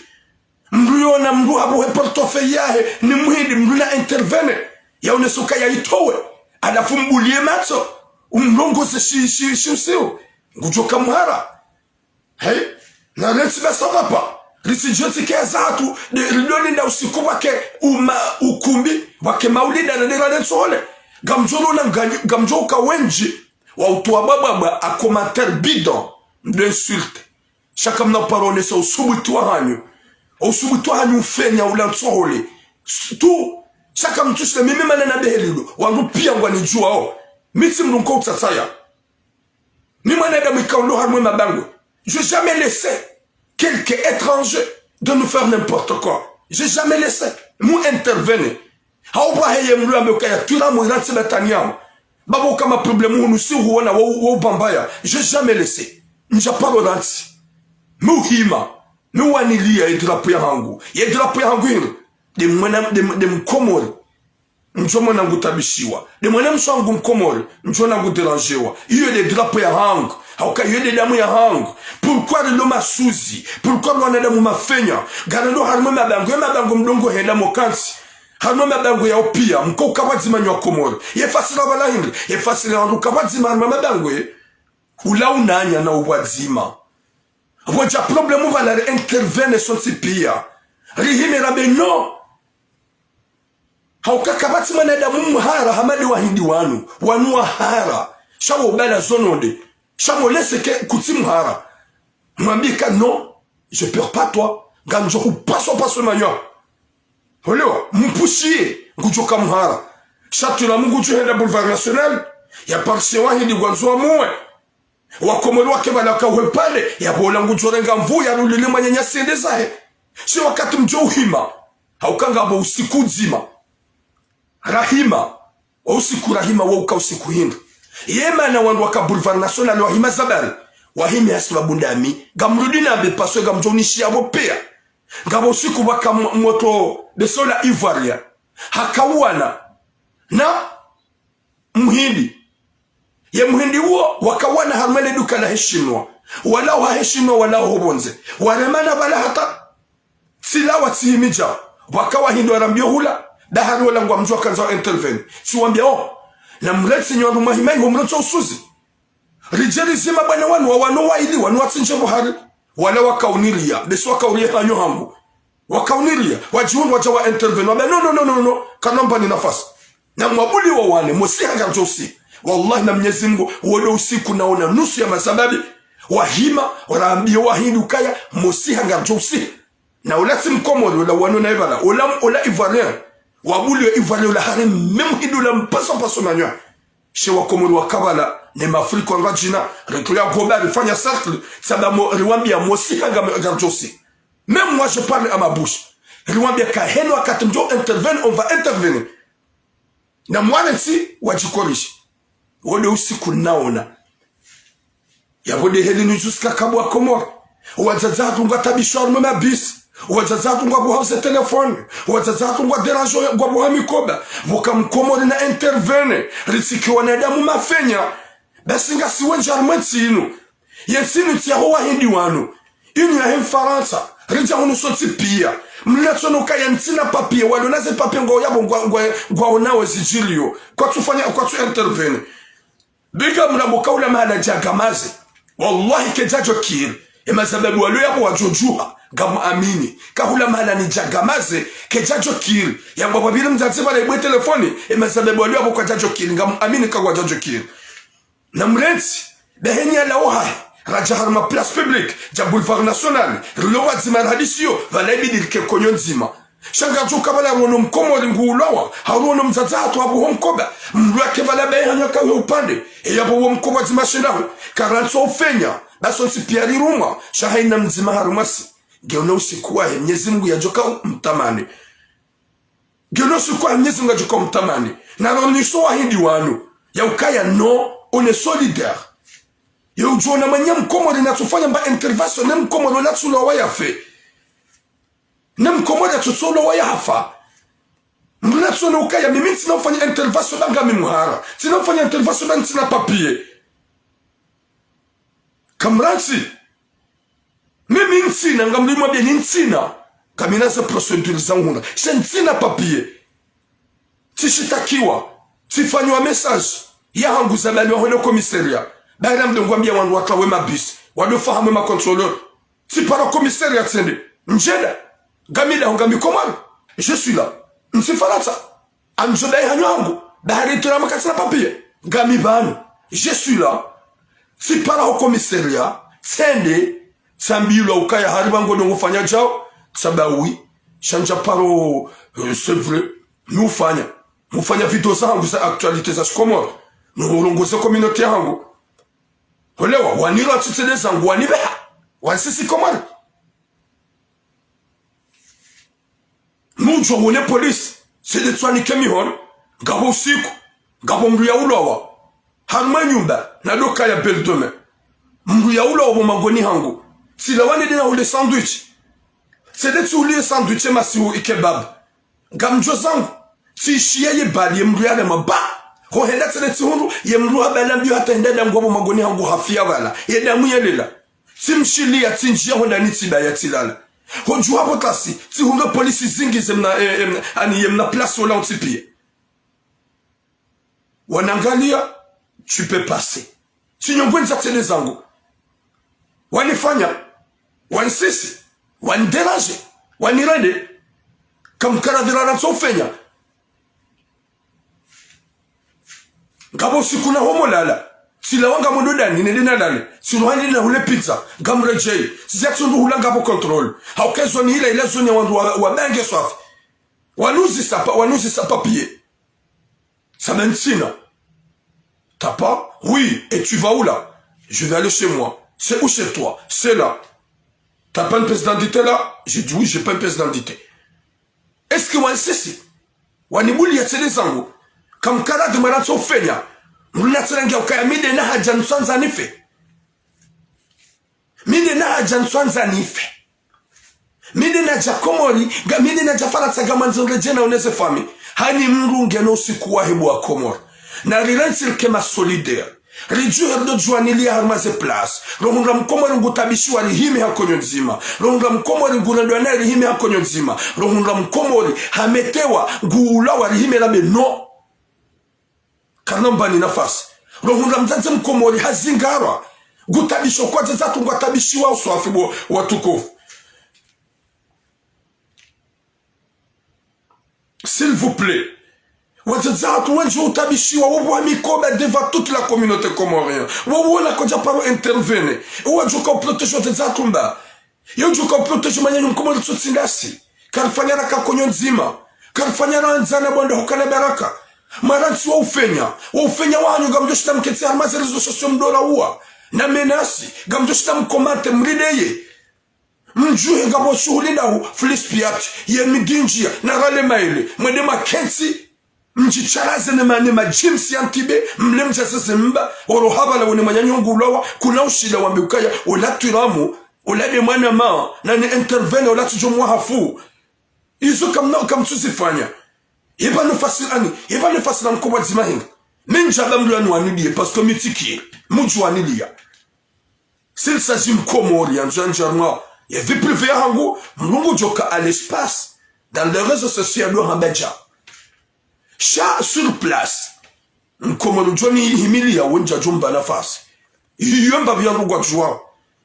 Mdru yona mdru hapvuhe portefeuille yahe. Ni muhindi mdru na intervenir. Yaonesa uka ya itowe. Halafu mbuliye matso. Umlongoze shi, shi, shi usiu. Ngudjoka mhara. Hey, na ritsi ba ça va pas. Ritsi djentsi ke hazi hatru, nde, ridjo linda usiku pvwake uma, ukumbi, pvwake maulida na nde rale ntsohole. Ngamdjo lona nganyi, ngamdjo uka wendji, wa utowa bwabwabwa, a commentaire bidon, mdru insulte. Sha kamna uparo onesa usubutu wahanyu. Usubutu wahanyu ufenya ula ntsohole. S-, tu, sha kamtsushile mimi mana na behelilo, wandru piya ngwanidjuwao. Mi tsi mdru nko utsatsaya. Mi mwanadamu ikao ndo harumwa mabangwe. Je vais jamais laisser quelqu'un étranger de nous faire n'importe quoi. Je vais jamais laisser. Mu intervenir. Hau pvwahe ye mdru yambe ukaya twira mu irantsi batani yaho. Babo kama problème hunu si huona wa, wa ubambaya. Je vais jamais laisser. Ndja paro rantsi. Mi uhima. Mi uwaniliya ye drapeau yahangu. Ye drapeau yahangu hinu. Nde mwana, nde, nde mkomori. Ndjo mwana ngutabishiwa. Nde mwana mshe wangu mkomori, ndjo mwana ngudérangewa. Iyo nde drapeau yahangu. Hauka iyo nde damu yahangu. Pourquoi rilo masuzi? Pourquoi rilo wanadamu mafenya? Ngarendo harumwa mabangwe, ye mabangwe mdrongo henda mokantsi. Harumwa mabangwe ya upiya, mko uka pvwadzima nyi wakomori. Ye fasiri pvala hindri, ye fasiri wandru uka pvwadzima harumwa mabangwe. Ula unanya na upvwadzima. Pvwadja problème pvala ri intervenir sontsi piya. Rihime rambe non. Hauka kapvatsi mwanadamu mhara hama nde wahindi wanu. Wanu wahara. Sha wo bala zononde. Sha mo laisser ke kutsi mhara. Mwambika non, je perds pas toi. Ngamdjo hupaswa paswa manyo. Olewa, mpushiye, ngudjo kamhara. Sha tula mngu dju henda Boulevard National, ya parishe wahindi ngwandzo wamuwe. Wakomori wake pvala kauhe pvale, yapvo ola ngudjo renga nvu, yarulile mwananyasi yende zahe. She wakati mdjo uhima, hauka ngapvo usiku udzima. Rahima, wa usiku rahima, wa uka usiku hindri. Ye mana wandru waka Boulevard National wahima zabari, wahimi hasibabu ndami, ngamrudi nambe paswe ngamdjo unishiya pvo peya. Ngapvo usiku pvaka mo-, moto besola Ivoirien. Hakauwana na Mhindi. Ye Mhindi uwo wakauwana harumwa le duka lahe Shinwa. Wala wahe Shinwa, wala ho pvondze. Waremana pvala hata tsilawa tsihimidja. Pvaka Wahindi warambiyo hula, dahari wala ngwamdjo wakandza wa intervenir. Tsiwambia, oh, namrentsi nyi wandru mwahima iho mrentso usuzi. Ridje rizime bwana wanu, wa wanu waili, wanu watsindje pvo hari. Wala wakauniliya, besi wakauriye hanyo hangu. Wakauniliya, wadjihundru wadja wa intervenir. Wamba, no, no, no, no, no, kanampvani nafasi. Namwabuliwa wane, mosiha ngardjo usihi. Wallahi na Mnyezi Mngu, wo ndo usiku naona nusu ya mazababi, wahima, warambiye Wahindi ukaya, mosiha ngardjo usihi. Na ola tsi Mkomori, ola wanu naye pvala, ola, ola Ivoirien, wabuliwa Ivoirien, ola hari même Mhindi ola mpaswa paswa manyo. She Wakomori waka pvala, ne Mafrika wanga djina, rituya goba, rifanya cercle, sababu riwambia mosiha nga, ngardjo usihi. Même moi, je parle à ma bouche. Riwambia kaheni wakati mdjo intervenir, on va intervenir. Namwarentsi wadjikorishe. Wo ndo usiku naona. Yapvo ndeheli nidjusi kakabwa Komori. Wadzadze hatru ngwatabishwa harumwa mabisi. Wadzadze hatru ngwapvuhao ze telefoni. Wadzadze hatru ngwaderanjwa ngwapvuha mikoba. Pvoka Mkomori na intervenir. Ritsikiwa na damu mafenya. Basi ngasi wendji harumwa entsi inu. Ye ntsi inu tsi yaho Wahindi wanu. Inu yahe Mfarantsa. Ridja hunu sontsi piya. Mlatsono ukaya ntsina papier. Walo na ze papier ngwao yapvo ngwa, ngwa, ngwaonao zidjiliyo. Kwatsufanya, kwatsu intervenir. Biga mrabo kaula mahala djagamaze. Wallahi kedjadjo kiri. Emazababi walo yapvo wadjodjuha. Ngamuamini. Kahula mahala nidjagamaze. Kedjadjo kiri. Yangwa pvapvili mdzadze pvala ibwe telefoni. Emazababi walo yapvo kwadjadjo kiri. Ngamuamini kakwadjadjo kiri. Namrentsi, daheni yalawa hahe, radja harumwa place publique, dja Boulevard National, rilo wadzima rahadisiyo, pvala ibidi rike konyo ndzima. Sha ngardjo uka pvala ruono Mkomori nguulawa, haruono mdzadze hatru apvuho mkoba, mdru yake pvala baye hanyo kauhe upande, eyapvo wo mkoba dzima shendaho, karantso ufenya, basi ontsi piya rirumwa, sha hayina mdzima harumwasi. Ngeona usiku wahe, Mnyezi Mngu yadjoka mtamani. Ngeno siku ya Mnyezi Mngu yadjoka mtamani. Na roniso Wahindi wanu. Ya ukaya non, on est solidaire. Ya udjona manya Mkomori natsufanya mba intervention, ne Mkomori ola tsulowa yafe. Ne Mkomori atsutsulowa yahafa. Mnatsona ukaya mimi ntsina ufanya intervention ba ngami mhara. Ntsina ufanya intervention ba ntsina papier. Kamrantsi. Mimi ntsina, ngamlimwambia ni ntsina. Ngamina ze procédure zangu huna. Sha ntsina papier. Tsishitakiwa. Tsifanyiwa message. Yahangu zabaliwa hwenda commissariat. Baada mdo ngwambia wandru watawe mabisi. Wado fahamu ma contrôleur. Tsipara commissariat tsende. Ndjenda. Ngamida, ngami Komori. Je suis là. Ntsi Farantsa. Anjo dai hanyo hangu, dahari tura makati na papier. Ngami pvanu. Je suis là. Tsipara ho commissariat, tsende, tsambilwa ukaya hari pvangu ndo ngufanya djao, tsabawi, shandja paro, euh, c'est vrai, mufanya. Mufanya vidéo zahangu za actualité za Shikomori. Nurongoze communauté yahangu. Olewa, wanira tsitsele zangu, wanibeha. Wansisi Komori. Nudjo wone police, tsende tswanike mihono, ngapvo usiku, ngapvo mdru ya ulowa. Harumwa nyumba, na doka ya Belle de Mai. Mdru ya ulowa pvo mangoni hangu. Tsilawa nende na hule sandwich. Tsende tsihuliye sandwich ye masihu ikebab. Ngamdjo zangu. Tsishiya ye bali ye mdru ya rema ba. Ho henda tsende tsihundru, ye mdru habala mbio hata henda damu ngwapvo mangoni hangu hafiya pvala. Ye damu yelela. Tsimshiliya, tsindjiya hondani, tsidaya, tsilala. Hodjuha pvo tasi, tsihundre polisi zingi zemna, eh, em, ani yemna place ola ontsipiye. Wanangaliya, tu peux passer. Tsinyongwendza tsende zangu. Wanifanya, wansisi, wanidéranger, wanirende. Kamkara dhirara ntso ufenya. Ngapvo usiku na homo lala. Tsilawa ngamwendo dahoni, nende nalale. Tsilawa nende nahule pizza, ngamredjeyi. Tsidja tsundru hula ngapvo contrôle. Hauka zone ila, ila zone ya wandru wa, wa bange swafi. Wanuzisa pa, wanuzisa papier. Sa ben tsina. T'as pas ? Oui. Et tu vas où là ? Je vais aller chez moi. C'est où chez toi ? C'est là. T'as pas une pièce d'identité là ? J'ai dit oui, j'ai pas une pièce d'identité. Est-ce que wansisi ? Wanibuliya tsena zangu. Kamkara de mara ntso ufenya. Mruna tsena ngia ukaya mi nde na haja ntswandza nife. Mi nde na haja ntswandza nife. Mi nde nadja Komori, nga, mi nde nadja Farantsa ngamwandzo niredjeyi naone ze famille. Hanyi mdru ngena usiku wahe bo wa Komori. Narirentsi rike ma solidaire. Ridjuhe ridjo djuwaniliya harumwa ze place. Rohundra mkomori ngutabishiwa rihime ha nkonyo ndzima. Rohundra mkomori ngurendwa naye rihime ha nkonyo ndzima. Rohundra mkomori hametewa nguulawa rihime rambe no. Karina mbani nafasi. Rohundra mdzadze mkomori hazingarwa. Ngutabisho kwa wadzadze hatru ngwatabishiwa uswafi bo watukufu. S'il vous plaît. Wadzadze hatru wendji utabishiwa, wo wa mikoba devant toute la communauté comorienne. Wo wona kwadja paro intervenir. Wo wadjoka uprotéger wadzadze hatru mba. Yo djuka uprotéger mwananyanyu mkomori tsotsi ndasi. Karifanya raka nkonyo ndzima. Karifanya randzana bo wandru hukana baraka. Mara ntsi wa ufenya. Wa ufenya wanyu ngamdjoshinda mketsi harumwa ze réseaux sociaux mdora uwa. Na menace. Ngamdjoshinda mcommente mrideye. Mdjuhe ngapvo shuhuli ndahu, flispiat, ye midinjia, na rale maele, mwende maketsi, mdjitsalaze ne ma, ne ma jeans ya ntibe, mle mdjasese mba, oro hapvala wone mwananyanyu nguulawa, kuna ushila wambe ukaya, ola twiramu, ola nde mwana ma, na ni intervenir, ola tsidjo mwahafu. Izo kamna, kamtsuzifanya. Eba no fasila ani, eba no fasila mkobwa dzima hinga. Mi ndjaba mdru anu wanidiye, parce que mi tsi kiye, mdjuwaniliya. S'il s'agit mkomori, yandzo yandjie harumwa ye vie privée yahangu, mdru ngudjoka à l'espace, dans les réseaux sociaux, yadjo hamba dja. Sha sur place. Mkomori udjo nihimiliya, wo ndjadjo mba nafasi. Iyo mbapvi yangu ngwadjuwao.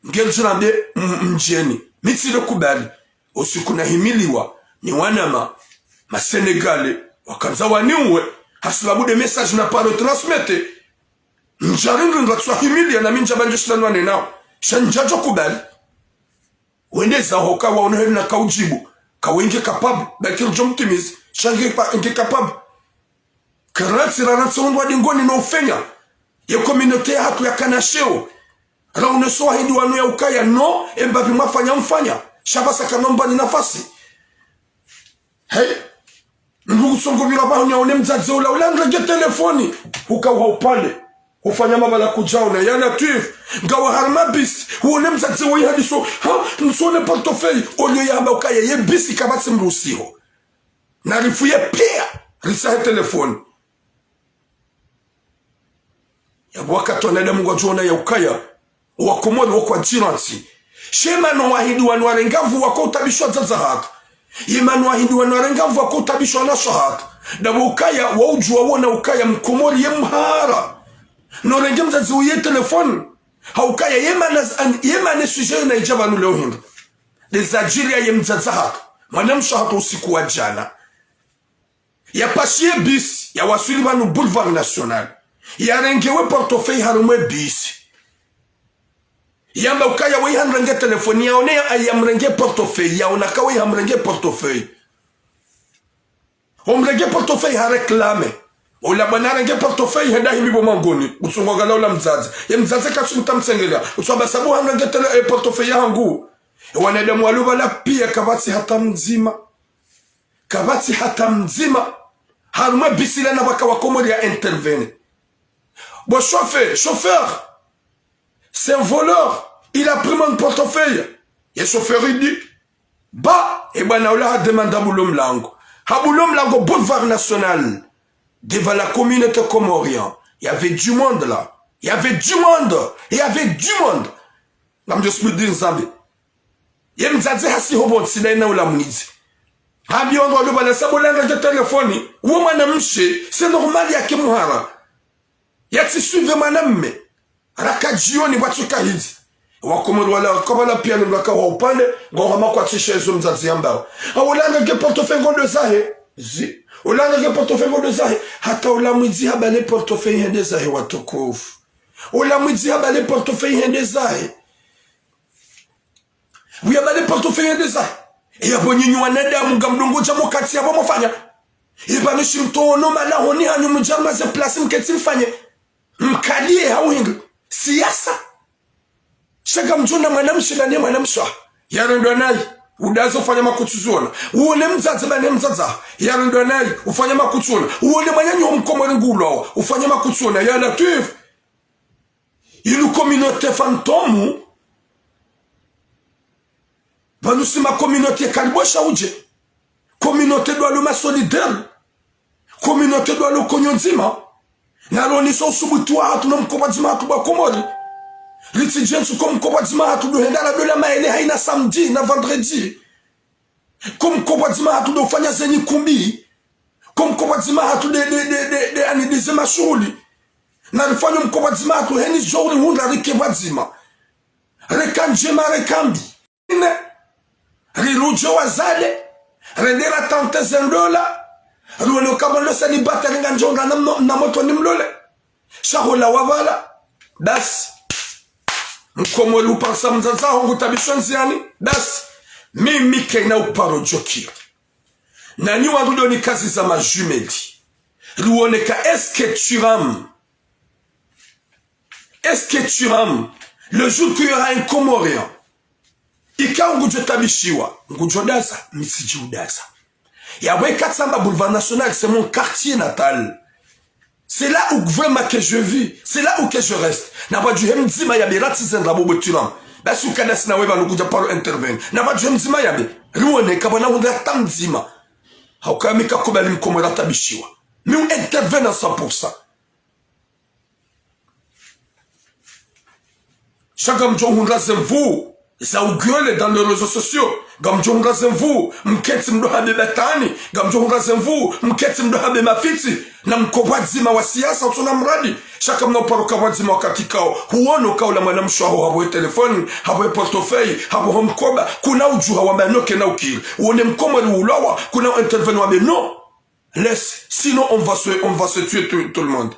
Ngeridjo rambe, m-, mdjeni. Mi tsile kubali. Usiku nahimiliwa, ni wanama, ma Sénégalais, wakandza waniuwe, hasibabu de message na paro transmettre. Ndjarindri ndratswa himiliya na mi ndjaba ndjoshinda nwane nao. Sha ndjadjo kubali. Wende zaho ka waona heli na kaudjibu. Ka wenge capable. Bakir Jom Timis. Sha nge pa, nge capable. Karantsi rarantsi hundru wa dingoni no ufenya. Ye communauté yahatru yakana sheo. Raune so wahidi wanu ya ukaya no, embapvi mwafanya mfanya. Sha pvasa kanombani nafasi. Hey. Ndugu songo bila bahu ni aone mdzadze ula, ula nrenge telefoni. Huka uha upande. Hufanya mabala kudjaona. Ya Latwif. Ngawa harumwa bisi. Uone mdzadze wa ihadiso. Ha? Msone portefeuille. Olio yamba ukaya ye bisi kapvatsi mruhusiho. Narifuye piya. Ritsahe telefoni. Yapvo wakati wanadamu ngwadjoona ya ukaya, Wakomori wo kwadjirantsi. Sha ye mana wahidi wanu warenga nvu wako utabisha wadzadze hatru. Ye mana wahidi wanu warenga nvu wako utabisha wanashe hatru. Ndapvo ukaya, waudjuwa wona ukaya Mkomori ye mhara. No renge mdzadze uye telefoni. Ha ukaya ye mana z-, an-, ye mana sujet na idja pvanu leo hindru. Nde zadjiri ya ye mdzadze hatru. Mwanamshe hatru usiku wa djana. Yapashiye bisi, yawaswili pvanu Boulevard National. Yarengewe portefeuille harumwe bisi. Yamba ukaya weyi hanrenge telefoni, yaone ya, yamrenge portefeuille, yaona ka weyi hamrenge portefeuille. Omrenge portefeuille haréclame. Ola bwana arenge portefeuille henda himi pvo mangoni, utsungwa ngala ola mdzadze. Ye mdzadze katsu mtamtsengelea. Utswamba sabu hamrenge tele, eh, portefeuille yahangu. E wanadamu walo pvala piya kapvatsi hata mdzima. Kapvatsi hata mdzima. Harumwe bisi lana pvaka Wakomori ya intervenir. Bon, chauffeur, chauffeur, c'est un voleur. Il a pris mon portefeuille. Ye chauffeur il dit, bah, e bwana ula hademanda bulo mlango. Habulo mlango Boulevard National. Devant la communauté comorienne. Il y avait du monde là. Il y avait du monde. Il y avait du monde. Ngamdjo subiri Nzambi. Ye mdzadze hasi ho pvontsi na yena ula mwidzi. Hambiwa ngwa lubala sabu langa dje telefoni. Uwo mwanamshe, c'est normal yake mhara. Yatsi suivre mwanamme. Raka djioni pvwatsu kahidzi. Wakomori wala kabala piya ni mlaka wa upande, ngo hama kwatsi shezo mdzadze yambao. Awo langa dje portefeuille ngondo zahe. Zi. Ulanga dje portefeuille ngondo zahe. Hata ula mwidzi habale portefeuille hende zahe watukufu. Ola mwidzi habale portefeuille hende zahe. Uyabale portefeuille hende zahe. Yapvo nyinyi wanadamu ngamdungu dja mokati yapvo mofanya. Ipvanu shi mtono mana honi hanyu mdjarma ze place mketsi mfanye. Mkaliye hauhindri. Siasa. Sha ngamdjo ona mwanamshe na ne mwanamshe. Yarendwa nayi. Udaza ufanya makutsu zona. Uone mdzadze ba ne mdzadze. Yarendwa nayi. Ufanya makutsu zona. Uone mwananyaho mkomori ngulwawa. Ufanya makutsu zona. Ya Latwif. Inu communauté fantôme. Pvanu si ma communauté karibosha udje. Communauté dwalo ma solidaire. Communauté dwalo konyo ndzima. Nalonesa usubuti wahatru no mkopvwa dzima hatru bwa Komori. Ritsi djensu ko mkopvwa dzima hatru ndo henda la dola maele haina samedi na vendredi. Ko mkopvwa dzima hatru ndo ufanya zenyi kumbi. Ko mkopvwa dzima hatru nde, nde, nde, nde, nde ani nde ze mashuhuli. Narifanye mkopvwa dzima hatru heni djo urihundra rike pvwadzima. Reka ndjema reka mbi. Ne. Rirudje wazade. Rende ratante ze ndola. Rione ukapvo lo célibataire ngandjo undra na mo-, na motro ni mlole. Sha hola wapvala. Basi. Mkomori uparisa mdzadze haho ngutabishwa ndziani. Basi. Mimi kayina uparo djokira. Nanyi wandru ndo nikaziza ma jumelles. Riwoneka est-ce que Thuram, est-ce que Thuram, le jour qu'il y aura un Comorien, ikao ngudjo tabishiwa, ngudjo daza, mi tsidji udaza. Yapvo eka tsamba Boulevard National, c'est mon quartier natal. C'est là où vraiment que je vis, c'est là où que je reste. Napvadjuhe mdzima yambe ratsi zendra bobo Thuram. Basi ukadasi nawe pvanu kudja paro intervenir. Napvadjuhe mdzima yambe. Riwone kapvana hundra hata mdzima. Hauka mi kakubali mkomori atabishiwa. Mi u intervenir à cent pour cent. Sha ngamdjo hundra ze nvu za ugueuler dans les réseaux sociaux. Ngamdjo hundra ze nvu, mketsi mdo habe batwani. Ngamdjo hundra ze nvu, mketsi mdo habe mafitsi. Na mkopvwa dzima wa siasa, utsona mradi. Sha kamna uparo kapvwa dzima wakati kao. Huono kaula mwanamshe waho hapvo he téléphone, hapvo he portefeuille, hapvo ho mkoba. Kuna udjuha wamba no kena ukiri. Uone mkomori ulwawa, kuna u intervenir wambe non. Laisse, sinon on va se, on va se tuer tout, tout le monde.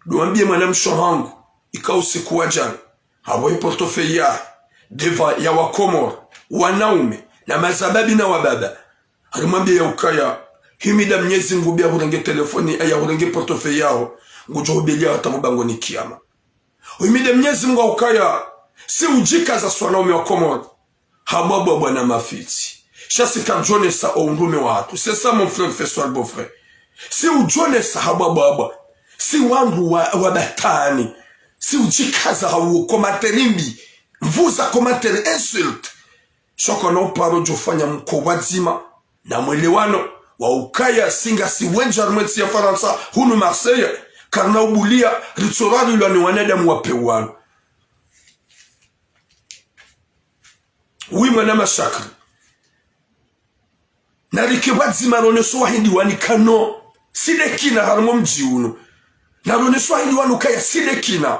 Ndo wambie mwanamshe hangu, ika usiku wa djana, hapvo ye portefeuille ya, devant ya Wakomori, wanaume, na mazababi na wababa. Harimwambie ya ukaya, himida Mnyezi Mngu bia hurenge telefoni, ya hurenge portefeuille yaho, ngudjo hubelia hata hubangoni kiyama. Uhimide Mnyezi Mngu ukaya, si udjikaza swa wanaume wa Komori. Habwabwabwa na mafitsi. Sha si kadjonesa o undume wahatru. C'est ça, mon frère, fais-toi le beau-frère. Si udjonesa habwabwabwa. Si wandru wa, wa batwani. Si udjikaza ha uwo commentaire mbi. Mvuza commentaire insulte. Sha kwana uparo djofanya mkopvwa dzima na mwelewano wa ukaya si ngasi wendji harimwa entsi ya Farantsa, hunu Marseille, karina ubulia, ritsorwa rilwa ni wanadamu wa pewu wanu. Oui, mwana mashakri. Narike pvwadzima roneso wahindi wani kano. Si nde kina harimwa mdji unu. Naroneso wahindi wanu kaya si nde kina.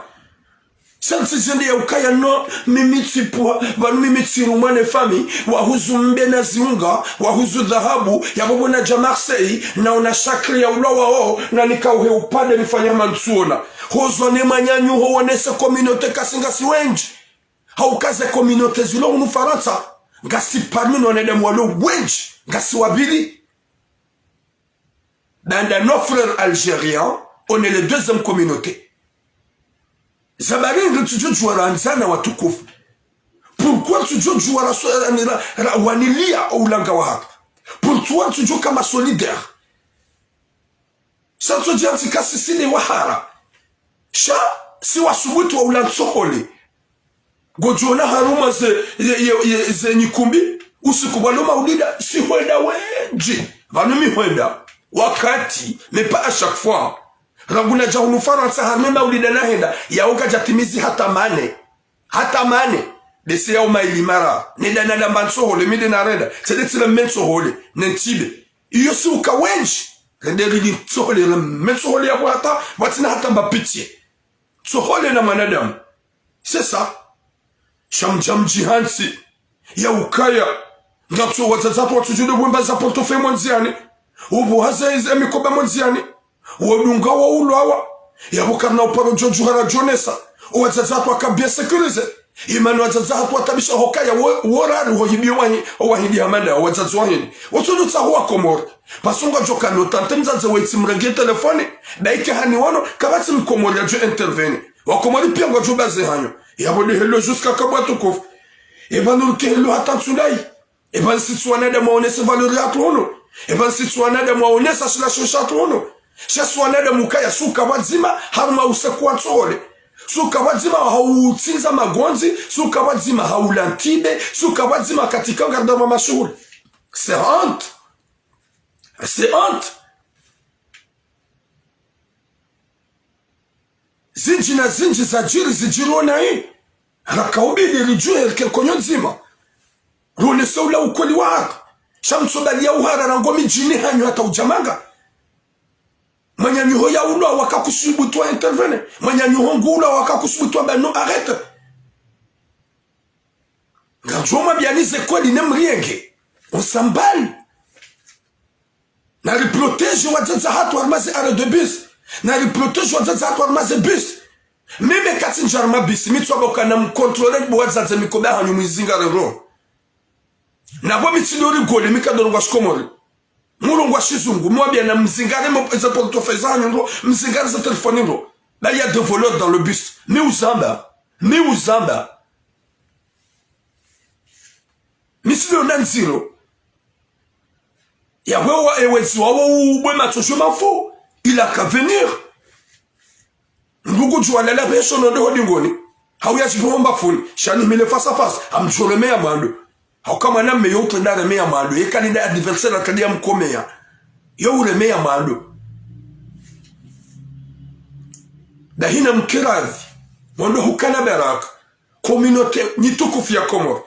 Sha ntsi djende ya ukaya no, mimi tsipvwa, pvanu mimi tsirumwa ne fami, wahuzu mbe na ziunga, wahuzu dhahabu, yapvo pvo nadja Marseille, naona shakri ya ulwa wao, na nikauhe upande nifanya hama ntsuona. Hozwa ne mwananyaho wonese communauté kasi ngasi wendji. Hauka ze communauté zilo hunu Farantsa, ngasi parmi no wanadamu walo wendji, ngasi wapvili. Baanda nos frères algériens, on est le deuxième communauté. Zabari ngi tsudjudjuwa randzana watukufu. Pourquoi tsudjudjuwa ra, ra, ra, wanilia o ulanga wahatru? Pourquoi tsudjo kama solidaire? Sha ntsodja ntsi kasi si nde wahara. Sha si wasubutu wa ula ntsohole. Ngodjona harumwa ze, ye, ye, ye, ze nyikumbi, usiku pvwalo maulida, si hwenda wendji. Pvanu mi hwenda. Wakati, mais pas à chaque fois. Rangu nadja hunu Farantsa harumwa maulida nahenda, yao kadjatimizi hata mane. Hata mane. Bese yao maili mara. Nenda nalamba ntsohole, mi nde narenda. Tsende tsila mme ntsohole. Nentibe. Iyo si uka wendji. Rende rili ntsohole, mme ntsohole yapvo hata, pvatsina hata mba pitié. Ntsohole na mwanadamu. C'est ça. Sha mdja mdjihantsi. Ya ukaya. Ngatso wadzadze watru watsudjuwa wemba za portefeuille mwandziani. Upvo haza ize mikoba mwandziani. Wodunga wa ulwawa. Yapvo karina uparo djodjuha radjonesa. Owadzadze hatru waka bien sécurisé. Imani wadzadze hatru watabisha hukaya wo, wo rari ho hibiwa hi, owahindi hamanda, owadzadze wahindi. Wotsudutsaha owakomori. Parce que ngwadjo kana utante mdzadze waye tsi mrenge telefoni, daike hani wono, kapvatsi mkomori yadjo intervenir. Wakomori pia ngwadjo baze hanyu. Yapvo ndehelo jusqu'à kabwa tukufu. Eba nurike helo hata ntsu ndayi. Eba nsi tsi wanadamu waonese valeur yahatru hunu. Eba nsi tsi wanadamu waonesa shila sho shahatru hunu. Sha tsi wanadamu ukaya suka pvwadzima harumwa usiku wa ntsohole. Suka pvwadzima hautsindza magondzi. Suka pvwadzima haula ntibe. Suka pvwadzima katika ngarda mwa mashuhuli. C'est honte. C'est honte. Zindji na zindji zadjiri zidjiri onayi. Rakaubidi ridjuhe rike nkonyo ndzima. Ronese ula ukweli wahatru. Sha mtsobali ya uhara rangu midjini hanyu hata udjamanga. Mwananyaho yaulwa wakakusubutu wa intervenir. Mwananyaho nguulwa wakakusubutu wamba non, arrête. Ngamdjo mwambiani ze kweli ne mrienge. On s'emballe. Nari protéger wadzadze hatru harumwa ze arrêt de bus. Nari protéger wadzadze hatru harumwa ze bus. Mimi katsi ndja harumwa bus, mi tswamba ukana mcontrôler bo wadzadze mikoba hanyu mwizingare ndro. Napvo mi tsi ndo rigole, mi kandorongwa shikomori. Murongwa shizungu, mwambiana mzingare mo, ze portefeuille zahanyu ndro, mzingare ze telefoni ndro. Là, il y a des voleurs dans le bus. Mi uzamba. Mi uzamba. Mi tsi ndo na ndziro. Yapvo ewe, ewe ziwa wo ubwe matso je m'en fous. Il a qu'à venir. Ndugu djuwa lala pvesho nonde ho dingoni. Hauya shipvo ho mbapvuni. Sha nihimile face à face. Ngamdjo remeya mwando. Hauka mwana mme yo utrenda remeya mwando. Yeka linda adversaire atrenda ya mkomeya. Yo uremeya mwando. Dahina mkiradhi. Mwando hukana baraka. Communauté nyi tukufu ya Komoro.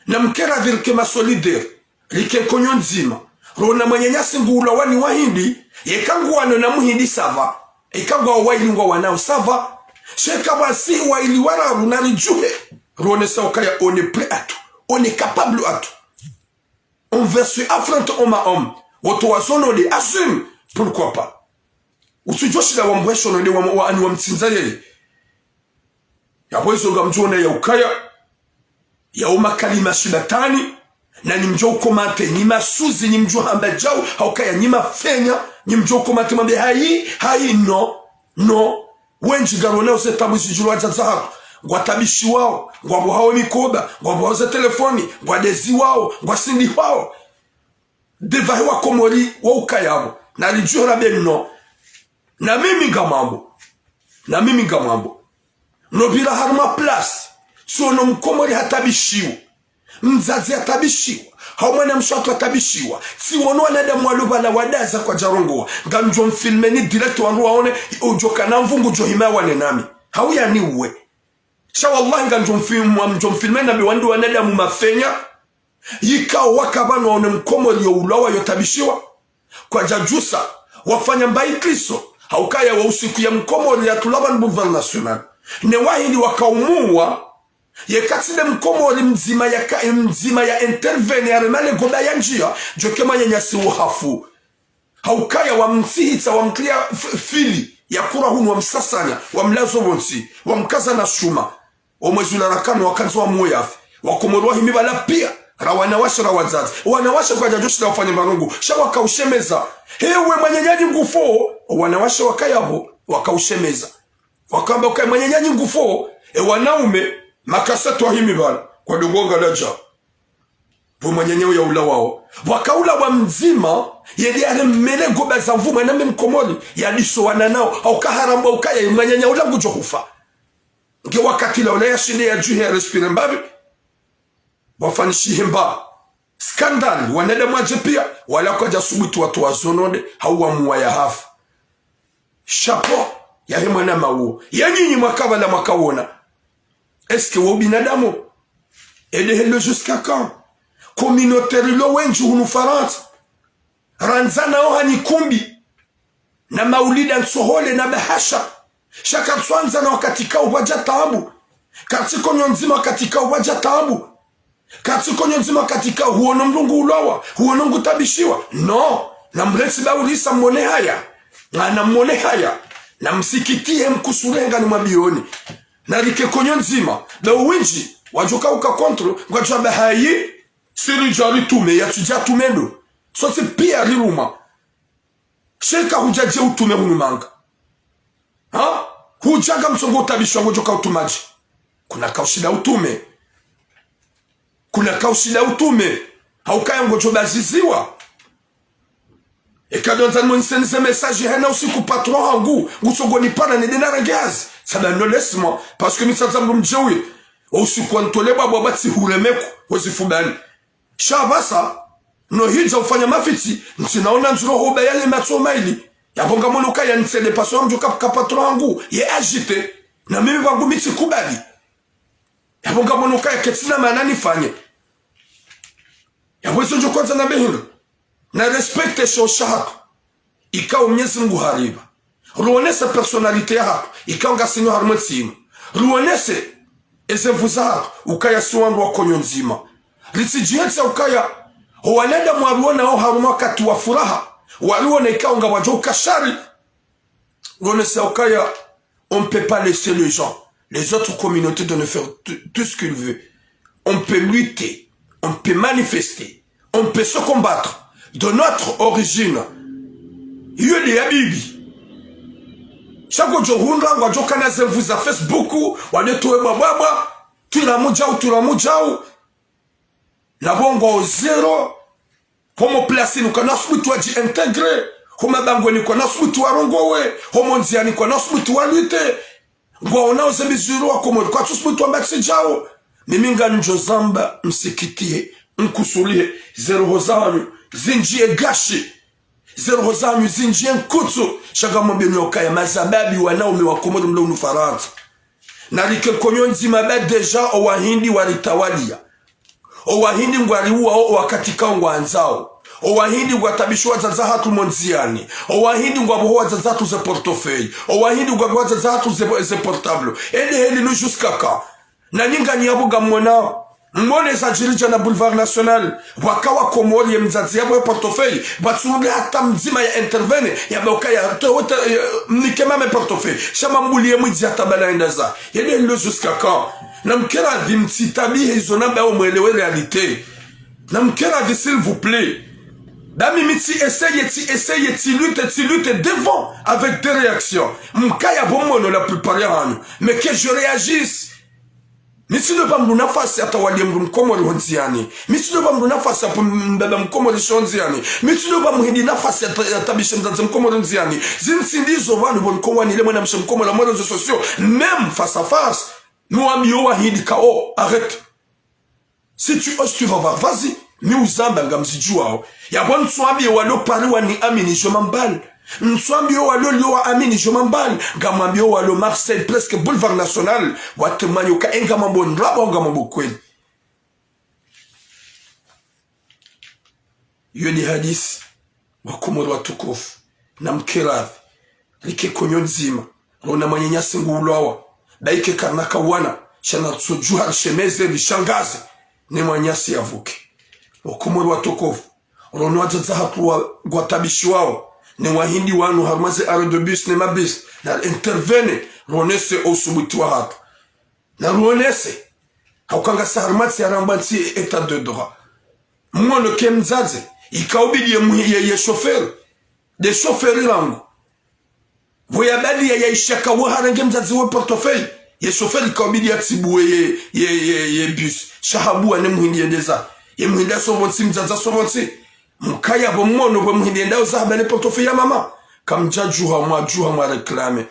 Na mkiradhi rike ma solidaire, rike nkonyo ndzima. Rona mwananyasi nguulwa wani wahindi, yeka nguwano na muhindi ça va. Yeka ngwao waili ngwawanao ça va. Sha eka pvwasihi waili wararu nari djuhe. Ronesa ukaya on est prêt à tout. On est capable à tout. On veut se affronter homme à homme. Woto wa zone on les assume. Pourquoi pas? Utsudjo shinda wa mbwesho nonde wa, wa, ani wa mtsindza yeye. Yapvo izo ngamdjo ona ya ukaya, ya uma kalima shibatani, na nyi mdjo ukomante, nyi masuzi, nyi mdjo hamba djau, haukaya nyi mafenya, nyi mdjo ukomante mwambe hayi, hayi, no, no. Wendji ngarona uze tabu zidjiri wadzadze hatru, ngwatabishiwao, ngwapvohao mikoba, ngwapvohao ze telefoni, ngwadeziwao, ngwasindihwao. Devahe wakomori wa ukaya pvo, nari djuhe rambe no. Na mimi ngamwambo. Na mimi ngamwambo. Nopvira harumwa place. Tsiono mkomori hatabishiwa. Mdzadze hatabishiwa. Hau mwana mshe hatru hatabishiwa. Tsiono wanadamu walo pvala wadaza kwadjarongowa. Ngamdjo mfilmeni direct wandru waone. Udjo kana mvungu djo hima wane nami. Hauya ni uwe. Sha wallahi ngamdjo mfilm-, ngamdjo mfilmeni nambe wandru wanadamu mafenya. Yikao waka pvanu waone mkomori yo ulwawa yo tabishiwa. Kwadjadjusa, wafanya mbayi kriso, haukaya wa usiku ya mkomori ya tulwa pvanu Boulevard National. Ne wahili wakaumuwa, yeka tsi nde mkomori mdzima ya ka-, mdzima ya intervenir ya rema le goba ya ndjia, djoke mwananyasi uhafu. Haukaya wamtsihitsa, wamtria f-, fili, ya kura hunu wamsasanya, wamlazo pvontsi, wamkaza na shuma. Omwezi ula rakano wakandza wamuwe yafe. Wakomori wahimi pvala pia, ra wanawashe ra wadzadze. Wanawashe kwadjadjo shinda wafanye marungu, sha wakaushemeza. Hewe mwananyanyi ngufo, wanawashe wakaya pvo, wakaushemeza. Wakamba ukaya mwananyanyi ngufo, e wanaume, makasatu wahimi pvala, kwadungonga ladja. Pvo mwananya uya ulawao. Pvwakaulawa mdzima, yeli yaremele goba za mvu mwana mme mkomori, yadiso wananao, hauka harambwa ukaya, mwananya ula ngudjo hufa. Nge wakati la ula yashinde yadjuhe ya respire mbapvi. Wafanishihe mba. Scandale, wanadamu wadje pia, wala kwadjasubutu wandru wa zone on, hau wamuwa yahafa. Chapeau, yahe mwana mawo. Ya nyinyi mwaka pvala mwakaona. Est-ce que wo binadamu? Et de hello jusqu'à quand? Communauté rilo wendji hunu Farantsa. Randza nao hanyi kumbi. Na maulida ntsohole na bahasha. Sha karitswandza na wakati kao pvwadja taabu. Karitsi konyo ndzima wakati kao pvwadja taabu. Karitsi konyo ndzima wakati kao huono mdru ngu ulwawa, huono ngu tabishiwa. No, na mrentsi baurisa mwone haya. Ngana mwone haya. Na msikitihe mkusurenga ni mwambioni. Na rike konyo ndzima. Be wendji, wadjoka uka contre, ngwadjo amba hayi, siri djari tume, yatsudja tume ndo. Sotsi piya riruma. Sheka hudja dje utume hunu manga. Ha? Hudja nga msongo utabishwa ngodjoka utumadji. Kuna kaushinda utume. Kuna kaushinda utume. Haukaya ngodjo baziziwa. Eka ndondza nimwonese nize message hena usiku patron hangu, ngutsongo nipara nende narange hazi. Tsamba no laisse-moi, parce que mi tsandza mdru mdjewi. Usiku wantole bwabwa batsi huremeku, wezi fubani. Sha pvasa, no hidja ufanya mafitsi, ntsina ona ndziro hoba yale matso maili. Yapvo ngamwono ukaya ntsende paso ya mdjo ka, ka patron hangu, ye agité. Na mimi pvangu mi tsikubali. Yapvo ngamwono ukaya ketsina maana nifanye. Yapvo izo ndjo kwandza nambe hindru. Na respecte sho shahatru. Ikao Mnyezi Mngu haripva. Ruonese personnalité yahatru. Ikao ngasi nyo harumwa entsi inu. Ruonese eze nvu zahatru. Ukaya si wandru wa konyo ndzima. Ritsidjihetsa ukaya. Ho wanadamu waruonao harumwa wakati wa furaha. Waruona ikao ngwadjo uka shari. Ruonese ukaya, on ne peut pas laisser les gens, les autres communautés de nous faire tout, tout ce qu'ils veulent. On peut lutter, on peut manifester, on peut se combattre de notre origine. Iyo nde ya bibi. Sha ngodjo hundra ngwadjo kana ze nvu za Facebook, wandetowe bwabwabwa, twira mudjau, twira mudjau. Na pvo ngwao zéro. Homo plasini kwana subuti wadji intégrer. Homo bangweni kwana subuti warongowe. Homo ndziani kwana subuti walutte. Ngwaonao ze biziro wa Komori kwatsu subuti wamba tsidjao. Mimi ngamdjo zamba msikitihe, mkusulihe, ze roho zanyu zindjiye gashi. Ze roho zanyu zindjiye nkutsu. Sha ngamwambioni ukaya mazababi wanaume wa Komori mlo hunu Farantsa. Na rike konyo ndzima ba déjà owahindi waritawaliya. Owahindi ngwariuwao owakati kao ngwandzao. Owahindi ngwatabisho wadzadze hatru mo ndziani. Owahindi ngwapvoho wadzadze hatru ze portefeuille. Owahindi ngwapvoho wadzadze hatru ze, ze portable. Ende heli nu jusqu'à quand? Na nyi nganyi yapvo ngamwonao. Mwone zadjiri djana Boulevard National. Pvwaka wa Komori ye mdzadze yapvo ye portefeuille. Pvatsuhundre hata mdzima ya intervenir. Yambe ukaya to, to, eh, mnike mame portefeuille. Sha mambuliye mwidzi hata bala enda za. Yende heli nu jusqu'à quand? Na mkeradhi mtsitabihe izo namba yao mwelewe réalité. Na mkeradhi, s'il vous plaît. Ba mimi tsi essayer, tsi essayer, tsi lutter, tsi lutter devant avec des réactions. Mkaya pvo mwono la plupart yahanyu. Mais que je réagisse. Mi tsidopva mdru nafasi atawaliye mdru mkomori ho ndziani. Mi tsidopva mdru nafasi apvo mbaba mkomori sho ndziani. Mi tsidopva muhindi nafasi ata-, atabishe mdzadze mkomori ndziani. Zintsi ndizo pvanu pvo nkowanile mwana mshe mkomori wa mwe réseaux sociaux. Même face à face. Mi wambiyo wahindi kao, arrête. Si tu oses, tu vas voir. Vas-y. Mi uzamba ngamzidjuwao. Yapvo ntsuambiyo walo Paris waniamini, je m'en bats. Ntsuambiyo walo Lyon waamini, je m'en bats. Ngamwambiyo walo Marseille, presque Boulevard National, watemwanyo ka enga mambo ndrabo, enga mambo kweli. Iyo ni hadisi. Wakomori watukufu, na mkeradhi, rike konyo ndzima, rona mwananyasi nguulwawa, ba ike karina kawana, sha na tsodjuha rishemeze, rishangaze, ne mwananyasi yavuke. Wakomori watukufu, rona wadzadze hatru wa, ngwatabishiwao, ne wahindi wanu harumwa ze arrêt de bus ne mabus, na intervenir, ronese ousubuti wahatru. Na ruonese. Hauka ngasi harumwa ntsi yarambwa ntsi état de droit. Mwono ke mdzadze, ikaubidi ye mu-, ye, ye chauffeur. De chauffeur langu. Pvo yabaliya yaishaka wo harenge mdzadze we portefeuille. Ye chauffeur ikaubidi yatsibuwe ye, ye, ye, ye bus. Sha habuwa ne muhindi yendeza. Ye muhindi asopvontsi, mdzadze asopvontsi. Mkaya pvo mwono pvo muhindi yenda uza habale portefeuille ya mama. Kamdjadjuha mwadjuha mwa réclamer.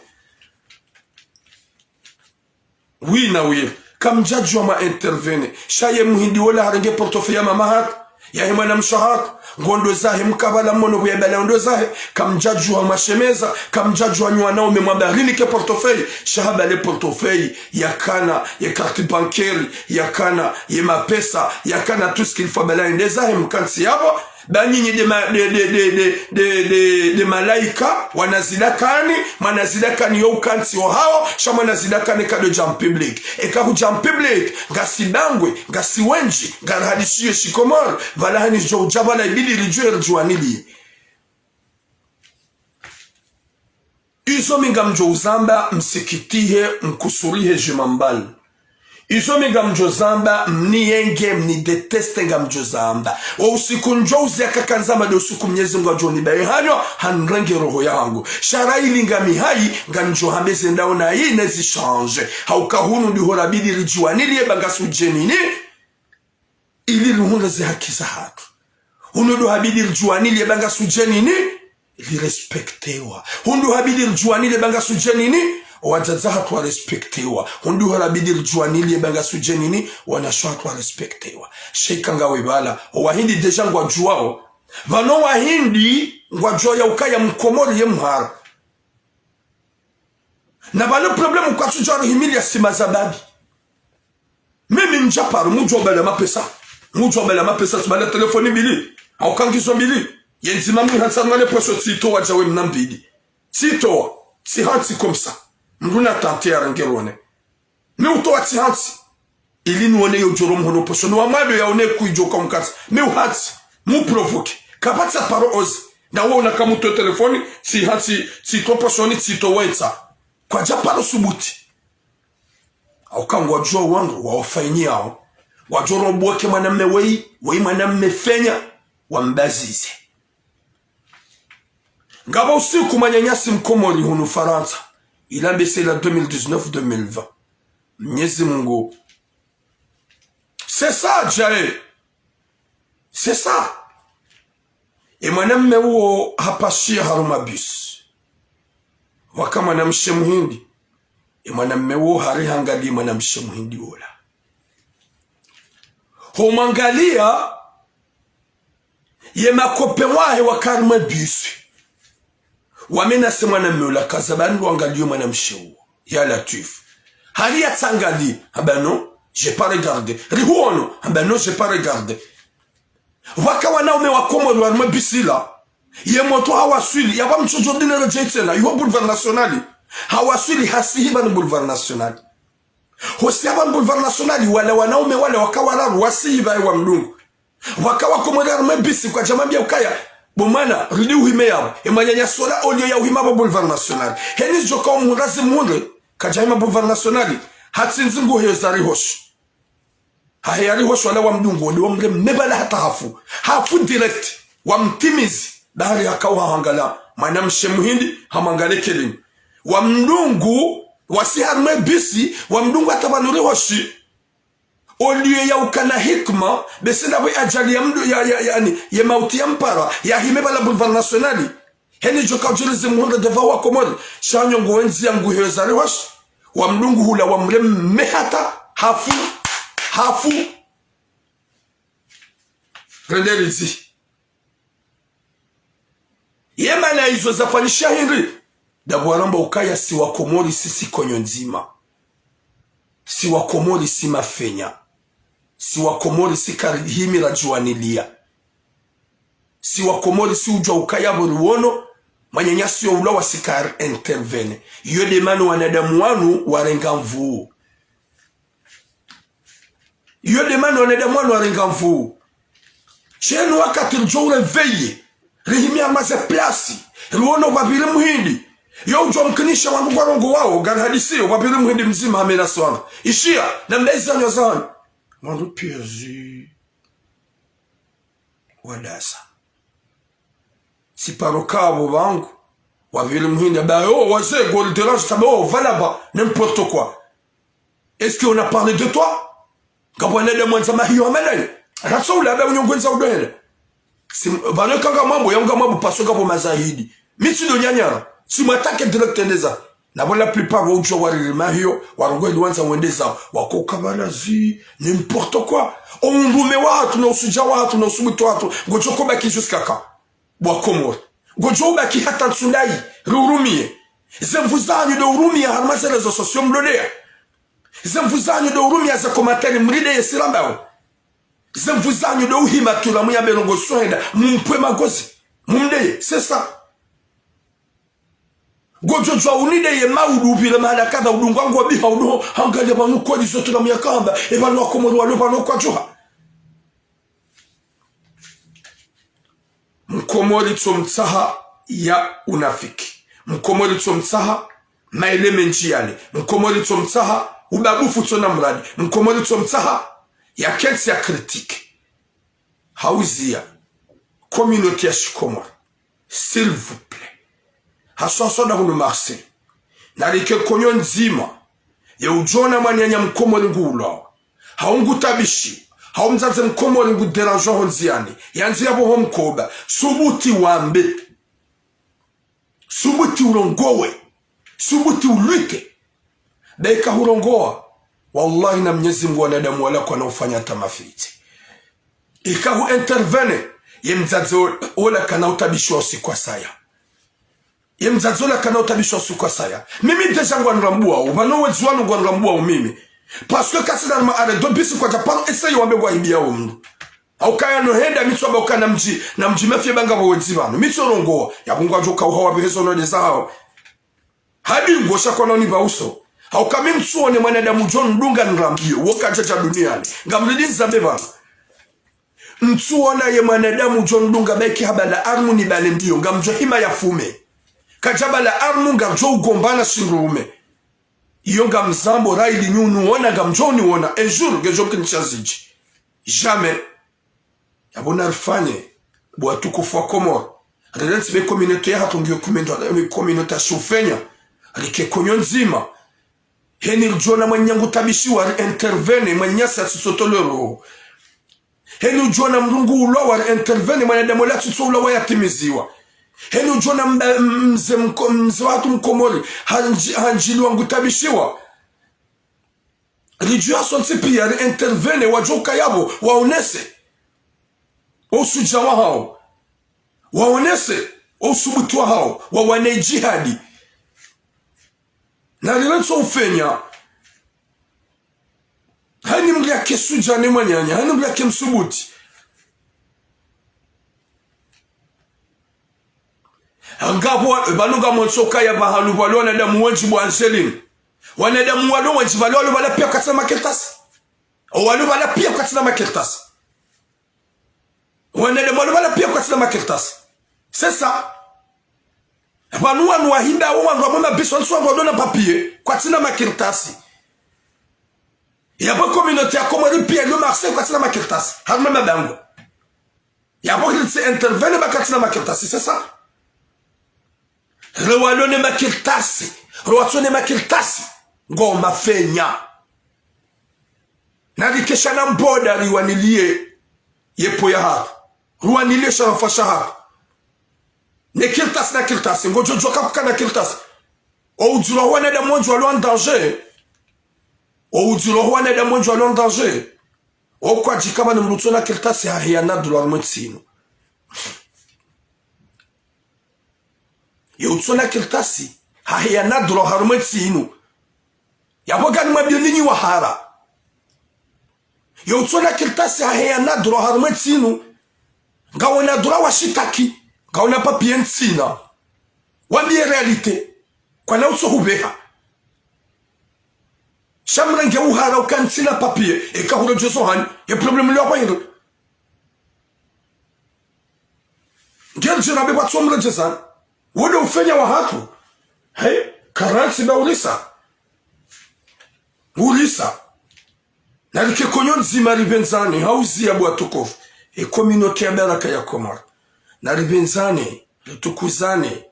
Oui, na oui. Kamdjadjuha mwa intervenir. Sha ye muhindi wola harenge portefeuille ya mama hatru. Yahe mwana mshe hatru. Ngondo zahe mkabala mwono pvo yabala ngondo zahe. Kamdjadjuha mwashemeza. Kamdjadjuha nyi wanaume mwamba rinike portefeuille. Sha habale portefeuille. Yakana ye carte bancaire. Yakana ye mapesa. Yakana tout ce qu'il faut bala yende zahe mkantsi yapvo. Ba nyinyi de ma-, de, de malaika, wana zidakani, mwana zidakani yo ukantsi wo hawo, sha mwana zidakani kadodja mu public. Eka hudja mu public, ngasi bangwe, ngasi wendji, ngarihadisiyo shikomori, pvala hanyi djo udja pvala ibidi ridjuwe ridjuwaniliye. Une Izo mi ngamdjo uzamba, msikitihe, mkusurihe, je m'en bats. Izo mi ngamdjo zamba, mniyenge, mnidéteste, ngamdjo zamba. Wo usiku ndjo uzi yaka kandzama ndo usiku Mnyezi Mungu adjo nibaye hanyo, hanrenge roho yangu. Sha ra ili ngami hayi, ngamdjo hamba ze ndao na yi ne zi change. Hauka hunu ndiho rabidi ridjuwaniliye ba ngasi udjenini, ili rihundre ze haki zahatru. Hunu ndo habidi ridjuwaniliye ba ngasi udjenini, ili rirespektewa. Hunu ndo habidi ridjuwaniliye ba ngasi udjenini, wadzadze wahatru warespektewa. Hunu ndo habidi ridjuwaniliye ba ngasi udjenini, wanashe wahatru warespektewa. Sha ika ngawe pvala, wo wahindi déjà ngwadjuwao. Pvanu wahindi ngwadjuwao ya ukaya mkomori ye mhara. Na pvanu problème kwatsudjuwa rihimiliya sima za babi. Mimi ndja paro, mudjuwa bala mapesa. Mudjuwa bala mapesa, tsibala telefoni mbili. Hauka ngizo mbili. Ye ndzima mwi hantsa ngane poso tsitowa djawe mna mbili. Tsitowa, tsihantsi comme ça. Mdru na tenter ya renge rone. Mi utowa tsihantsi. Ili niwone yo djoro mhono poso. Ni wa mwado yaone kuyidjo ka mkatsi. Mi uhantsi. Mu provoquer. Kapvatsi paro ozi. Na wo una kamuto telefoni, tsihantsi, tsito posoni, tsito wentsa. Kwadja paro subuti. Hauka ngwadjuwa wandru, wawafanyiyawo. Ngwadjo roboke mwanamme weyi, weyi mwanamme fenya, wambazize. Ngapvo usiku mwananyasi mkomori hunu Farantsa. Il a baissé la deux mille dix-neuf, deux mille vingt. Mnyezi Mungu. C'est ça, Jae. C'est ça. E mwanamme uwo hapashiya haruma bus. Waka mwanamshe muhindi. E mwanamme uwo hari hangaliya mwanamshe muhindi wola. Ho mwangaliya, ye makope wahe waka harumwa e bus. Wamenase mwanamme ula kaza pvanu wangaliye mwanamshe uwo. Ya Latwif. Hari yatsangaliya, ah ben non, j'ai pas regardé. Rihuono, ah ben non, j'ai pas regardé. Waka wanaume wa Komori harumwa e bus ila. Ye motro hawaswili, yapvo mtsodjo dine redjeyi tsena, iho Boulevard National. Hawaswili hasihi pvanu Boulevard National. Hosihi pvanu Boulevard National, wala wanaume wala waka wararu wasihi pvahe wamdungu. Waka wakomori harumwa e bus kwadja mwambiya ukaya, bo mwana, rudi uhime yapvo. E mwananyasi ola oliyo ya uhima pvo Boulevard National. Heni djoka umuhundra zimuhundre, kadja hima Boulevard National. Hatsindzi nguo heyo za rihoshi. Haheya rihoshi wala wamdungu, wode wamreme pvala hata hafu. Hafu direct. Wamtimizi. Bahari haka uha hangala mwanamshe muhindi, hamwangale kelini. Wamdungu, wasihi harumwa e bus, wamdungu hata pvanu rihoshi. Oliyo ya ukana hikima, bese ndapvo ajali ya mdru, ya, ya, ya, ani, ye mauti ya mpara, yahime pvala Boulevard National. Heni djoka udjiri zimuhundre devant wakomori, sha nyongo wendzi ya nguo heyo za rihoshi, wamdungu hula wamreme hata, hafu, hafu. Rende ridzi. Ye mana izo zafanyisha hindri? Ndapvo waramba ukaya si wakomori si, si konyo ndzima. Si wakomori si mafenya. Si wakomori si karihimi radjuwaniliya. Si wakomori si udjuwa ukaya pvo riwono, mwananyasi yo ula wasi kari intervenir. Iyo de mana wanadamu wanu warenga nvuu. Iyo de mana wanadamu wanu warenga nvuu. Sha inu wakati ridjo ureveiller, rihime harumwa ze place, riwono pvapviri muhindi. Yo udjo mkinisha wandru ngwarongowawo, ngari hadisiyo, pvapviri muhindi mdzima hamenase wandru. Ishiya, na mbezi zanyu zanyu. Wandru piya zi wadasa. Tsiparo kapvo pvangu. Wapviri muhindi, ah ben, oh, wazee, ngoli dérange, tsa, oh, va là-bas, n'importe quoi. Est-ce qu'on a parlé de toi? Ngapvo wanadamu wandza mahiyo hama nayo. Ratso ula, ah ben, unyongwendza udohele. Si, pvanu eka ngamwambo, ya ngamwambo paso ngapvo mazahidi. Mi tsido nyanyara. Tsimwattaquer direct ndeza. Napvo la plupart wa udjuwa wariri mahiyo, warongowa ili wandza wendeza, wakoka pvala zi, n'importe quoi. O undrume wahatru, no ushudjaa wahatru, no usubutu wahatru, ngodjo ko baki jusqu'à quand? Bo wakomori. Ngodjo ubaki hata ntsu ndayi, rihurumiye. Ze nvu zanyu ndo urumiya harumwa ze réseaux sociaux mlolea. Ze nvu zanyu ndo urumiya ze commentaires mrideye si rambawo. Ze nvu zanyu ndo uhima tura muyambe ndrongo zohenda, mumpve magozi, mumdeye, c'est ça. Ngodjo djuwa unideye maudu upvire mahala kadha udungwa ngwabiha udo, hangaliya pvanu kodi zote na muyakamba, e pvanu wakomori walo pvanu kwadjuha. Mkomori tso mtsaha ya unafiki. Mkomori tsomtsaha, maele mendji yale. Mkomori tsomtsaha, ubabufu tsona muradi. Mkomori tsomtsaha, yakentsi ya critique. Hauziya, communauté ya shikomori, s'il vous plaît. Haswa haswa nda hunu Marseille. Narike konyo ndzima, ye udjona mwananya mkomori nguulwawo. Hau ngutabishiwa, hau mdzadze mkomori ngu dérangewa ho ndziyani, yandzi yapvo ho mkoba. Subuti wambe. Subuti urongowe. Subuti ulwike. Be ika hurongowa, wallahi na Mnyezi Mngu wanadamu wala kwana ufanya hata mafiti. Ika hu intervenir, ye mdzadze o-, ola kana utabishiwa usiku wa saya. Ye mdzadze ola kana utabishiwa usiku wa saya. Mimi déjà ngwanrambuwao, pvanu wezi wanu ngwanrambuwao mimi. Parce que katsina ma arrêt de bus kwadja paro essayer wambe ngwahibiyawo mndru. Haukaya no henda mi tsu amba uka na mdji, na mdji mefye banga pvo wezi pvanu. Mi tsu rongowa, yapvo ngwadjo uka uhawa pvehe zo node zahawo. Hadi ngosha kwana unipva uso. Hauka mi ntsuone mwanadamu djo nidunga nirambiyo, wo kadjadja duniyani. Ngamridi nizambe pvanu. Ntsuona ye mwanadamu djo nidunga baiki habala armu nibale mbiyo, ngamdjo hima yafume. Kadjabala armu ngamdjo ugombana shindrume. Iyo ngamzambo ra ili nyi unuona ngamdjo uniona. Un jour, ngedjo mkinisha zidji. Jamais. Yapvo narifanye, bo watukufu wa Komori. Relance be communauté yahatru ngiyo communauté, communauté ya shufenya. Rike konyo ndzima. Heni ridjona mwananya ngutabishiwa ri intervenir, mwananyasi atsitsotolwe roho. Heni udjona mndru nguulwawo ri intervenir, mwanadamu ola atsitsoulwawo yatimiziwa. Heni udjona mba-, m-, mze mko-, mze wahatru mkomori, handji-, handjiliwa ngutabishiwa. Ridjuwa sontsi piya ri intervenir, wadjo uka yapvo, waonese. Wo ushudja wahawo. Waonese. Wo usubuti wahawo. Wawane djihadi. Nari lantso ufenya. Hani mdru yake shudja ne mwananya, hani mdru yake msubuti. Ngapvo, pvanu ngamwontsi ukaya pvahanu pvwalo wanadamu wendji bo Angeline. Wanadamu walo wendji pvalo walo pvala piya kwatsina makartasi. Walo pvala piya kwatsina makartasi. Wanadamu walo pvala piya kwatsina makartasi. C'est ça. Pvanu wanu wahinda wo wandru wamwe mabisi, wanu wandru wadona papier, kwatsina makartasi. Yapvo communauté ya Komori piya lo Marseille kwatsina makartasi. Harumwa mabangwe. Yapvo ritsi intervenir ba kwatsina makartasi, c'est ça. Rewalo ne makartasi, rewatsone makartasi, ngo mafenya. Narike shana mboda riwaniliye ye peau yahatru. Riwaniliye sharafa shahatru. Ne kartasi na kartasi, ngodjo djuwa ka kukana kartasi. Wo udziro wanadamu wendji walo en danger. Wo udziro wanadamu wendji walo en danger. Wo kwadjika pvanu mdru utsona kartasi haheya na droit harumwa entsi inu. Ye utsona kartasi haheya na droit harumwa entsi inu. Yapvo ngani mwambiyo ninyi wahara. Ye utsona kartasi haheya na droit harumwa entsi inu. Ngawona droit washitaki. Ngawona papier ntsina. Wambiye réalité. Kwana utso hupveha. Sha mrenge uhara uka ntsina papier. Eka huredjezo hani. Ye problème liyo apvo hindri. Ngeri djera be kwatso mredjezani. Wo ndo ufenya wahatru. He, karantsi ba ulisa. Ulisa. Narike konyo ndzima ripvendzane, hauziya bo watukufu. E communauté ya baraka ya Komori. Naripvendzane, ritukuzane.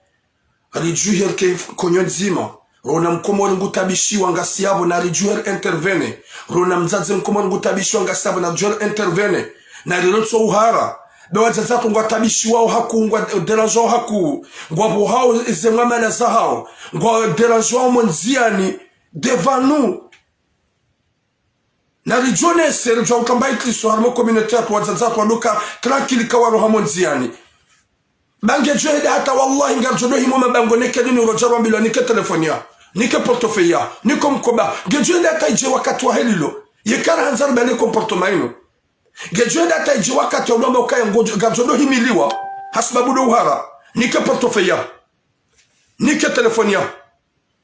Ridjuhe rike konyo ndzima. Rona mkomori ngutabishiwa ngasi yapvo naridjuhe ri intervenir. Rona mdzadze mkomori ngutabishiwa ngasi yapvo naridjuhe ri intervenir. Nariretso uhara. Be wadzadze watru ngwatabishiwao hakuu, ngwa dérangewawo hakuu. Ngwapvohao ze mwamala zahawo. Ngwa dérangewawo mo ndziyani. Devant nous. Naridjonese, ridjuwa uka mba ikristo harumwa communauté yatru, wadzadze watru wadoka tranquille ka walo hamo ndziyani. Ba ngedjo henda hata wallahi ngaridjo do himo mabangwe neke dini urodja rwambilwa nike téléphone ya, nike portefeuille ya, nike mkoba. Ngedjo henda hata idje wakati wa helilo. Yeka rahandza ribale comportement inu. Ngedjo henda hata idje wakati wa ulomba ukaya ngodjo, ngaridjo do himiliwa. Hasibabu do uhara. Nike portefeuille ya. Nike téléphone ya.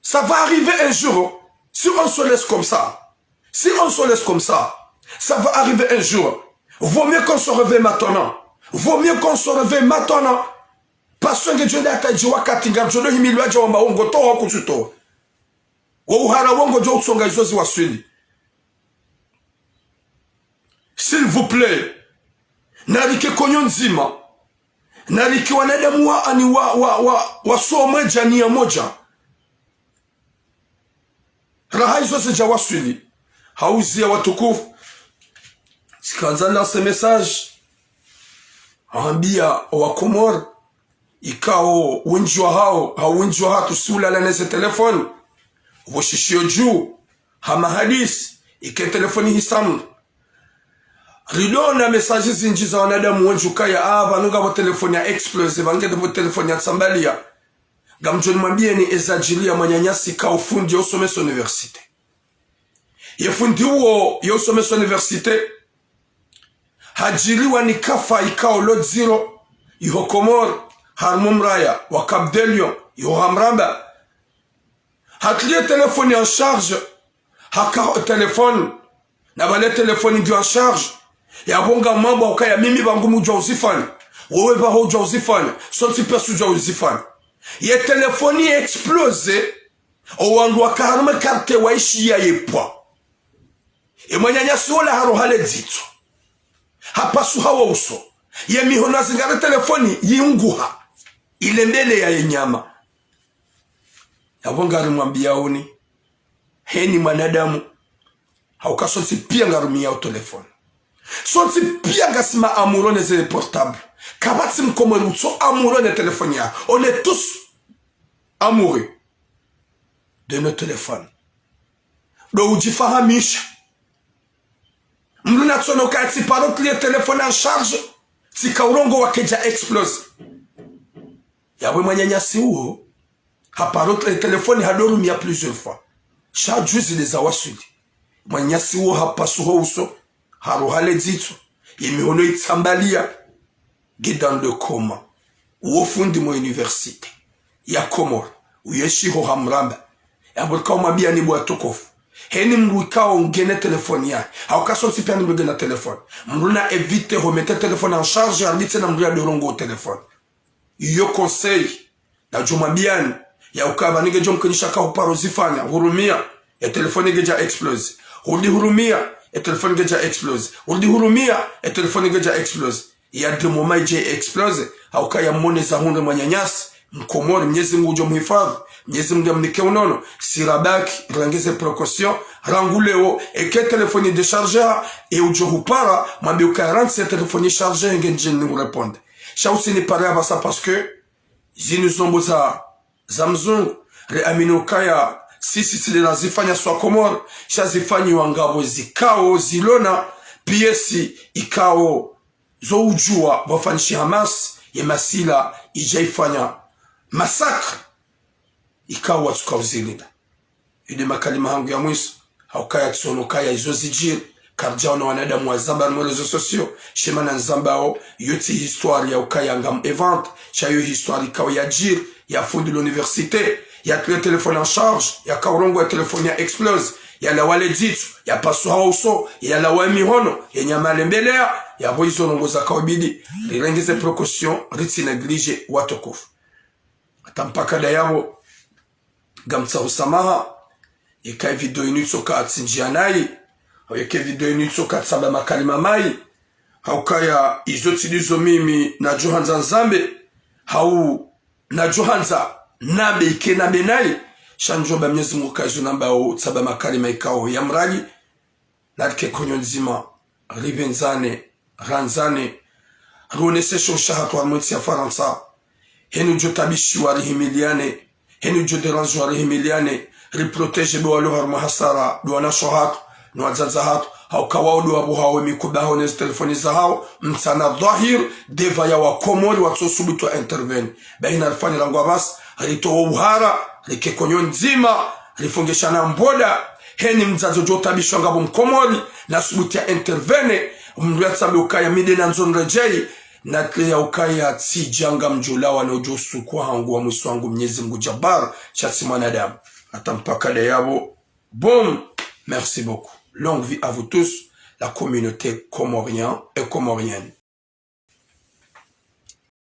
Ça va arriver un jour, si on se laisse comme ça, si on se laisse comme ça, ça va arriver un jour. Vaut mieux qu'on se réveille maintenant. Vaut mieux qu'on se réveille maintenant. Parce que ngedjo nda hata dji wakati ngardjo ndo himilwa dja wamba wo ngotowa kutsutowa. Wo uhara wo ngodjo utsonga izo ziwaswili. S'il vous plaît. Narike konyo ndzima. Narike wanadamu wa ani wa, wa, wa, wasomwe djaniya modja. Raha izo zidja waswili. Hauziya watukufu. Tsikandza nilance message. Hambia wa Komori. Ikao wendji wahao, hau wendji wahatru si ulala neze telefoni. Pvo shishiyo dju, ha mahadisi, ike telefoni hisamu. Ridona message zindji za wanadamu wendji ukaya, ah, pvanu ngapvo telefoni ya explose, pvanu ngapvo telefoni ya tsambaliya. Ngamdjo nimwambiyeni eza djiliya mwananyasi ikao fundi ya usomesa université. Ye fundi uwo ya usomesa université, hadjiliwa ni kafa ikao lo dziro, iho Komori, harumwa mraya wa Cap de Lion, iho Hamramba. Hatiliye telefoni en charge, haka ho telefoni, na pvale telefoni ngiyo en charge, yapvo ngamwambo ukaya mimi pvangu mudjuwa uzifanya, wewe pvaho udjuwa uzifanya, sontsi piya sudjuwa uzifanya. Ye telefoni explose, owandru waka harumwa quartier waishiya yepvwa. Emwananyasi wola haroha le dzitso. Hapasuha wo uso. Ye mihono yazingare telefoni yiunguha. Ilembeleya ye nyama. Yapvo ngarimwambiyaoni. Heni mwanadamu. Hauka sontsi piya ngarumiyao telefoni. Sontsi piya ngasi ma amoureux neze portable. Kapvatsi mkomori utso amoureux ne telefoni ya. On est tous amoureux de nos téléphones. Ndo udjifahamisha. Mdru natsono kaya tsiparo tiliye telefoni en charge, tsika urongowa kedja explose. Yapvo mwananyasi uwo, haparo tiliye telefoni hadorumiya plusieurs fois. Sha djuzi leza waswili. Mwananyasi uwo hapasuha wo uso, haroha le dzitso, ye mihono itsambaliya. Nge dans le coma. Uwo fundi mwa université ya Komori, uyeshiho Hamramba. Yapvo rika umwambiyani bo watukufu. Heni mdru ikao ngena telefoni yahe. Hauka sontsi piya ni mdru ngena telefoni. Mdru na éviter ho mettre telefoni en charge, harumwa tsena mdru yadorongowa telefoni. Iyo conseil. Nadjo mwambiyani, ya ukaya pvanu ngedjo mkinisha ka huparo zifanya, hurumiya, ye telefoni ngedja explose. Hurudi hurumiya, ye telefoni ngedja explose. Hurudi hurumiya, ye telefoni ngedja explose. Ya de moment idje explose, hauka ya mone za hundre mwananyasi, mkomori, Mnyezi Mungu udjo muhifadhwi, Mnyezi Mungu yamnike unono, si rabaki, rengeze précaution, rangu leo, eke telefoni déchargé ha, e udjo hupara, mwambe ukaya rantsi ye telefoni chargé, ngendje ni urépondre. Sha usinipare apvasa parce que, zinu zombo za, za mzungu, riamini ukaya, sisi tsi lera zifanya swa Komori, sha zifanyiwa ngapvo zikao, zilona, pièce ikao, zo udjuwa, pvwafanyishi Hamas, ye masila, idja ifanya massacre, ikao watsuka uzilinda. Inde makalima hangu ya mwiso, ha ukaya tsiono ukaya izo zidjiri, karidjaona wanadamu wazamba harumwa réseaux sociaux, she mana nizambao, iyo tsi histoire ya ukaya ngam inventer, sha iyo histoire ikao yadjiri, ya fundi l'université, yatiliye telefoni en charge, yaka urongowa ye telefoni ya explose, yalawa le dzitso, yapasuha wo uso, yalawa ye mihono, ye nyama yalembeleya, yapvo izo ndrongoo zakao ibidi, rirengeze précaution, ritsi négliger watukufu. Hata mpaka ndayapvo, ngamtsaho usamaha, yeka ye video inu itsoka tsindjiya nayi, hau yeka ye video inu itsoka tsamba makalima mayi, hauka ya izo tsi ndizo mimi nadjo handza nizambe, hau nadjo handza nambe ike nambe nayi, sha ndjomba Mnyezi Mungu ka izo nambao tsamba makalima ikao ya mrali, narike konyo ndzima, ripvendzane, randzane, rioneseshe ushaha hatru harumwa entsi ya Farantsa. Heni udjo tabishiwa rihimiliyane, heni udjo dérangewa rihimiliyane, riprotéger ndo walo harumwa hasara, ndo wanashe hatru, no wadzadze hatru, hauka wao ndo wapvuhao ye mikoba yahawo ne zitelefoni zahawo, mtsana dhwahir, devant ya wakomori watsosubutu wa intervenir. Bahi narifanye rangu apvasa, ritowe uhara, rike konyo ndzima, rifungeshane mboda, heni mdzadze udjo tabishwa ngapvo mkomori, nasubutu ya intervenir, mdru yatsambe ukaya mi nde nandzo niredjeyi, natleya ukaya tsidja ngamdjolawa no udjo suku hangu wa mwiso wangu Mnyezi Mungu Jabbar, sha tsi mwanadamu. Hata mpaka ndayapvo, boum, merci beaucoup. Longue vie à vous tous, la communauté comorienne et comorienne.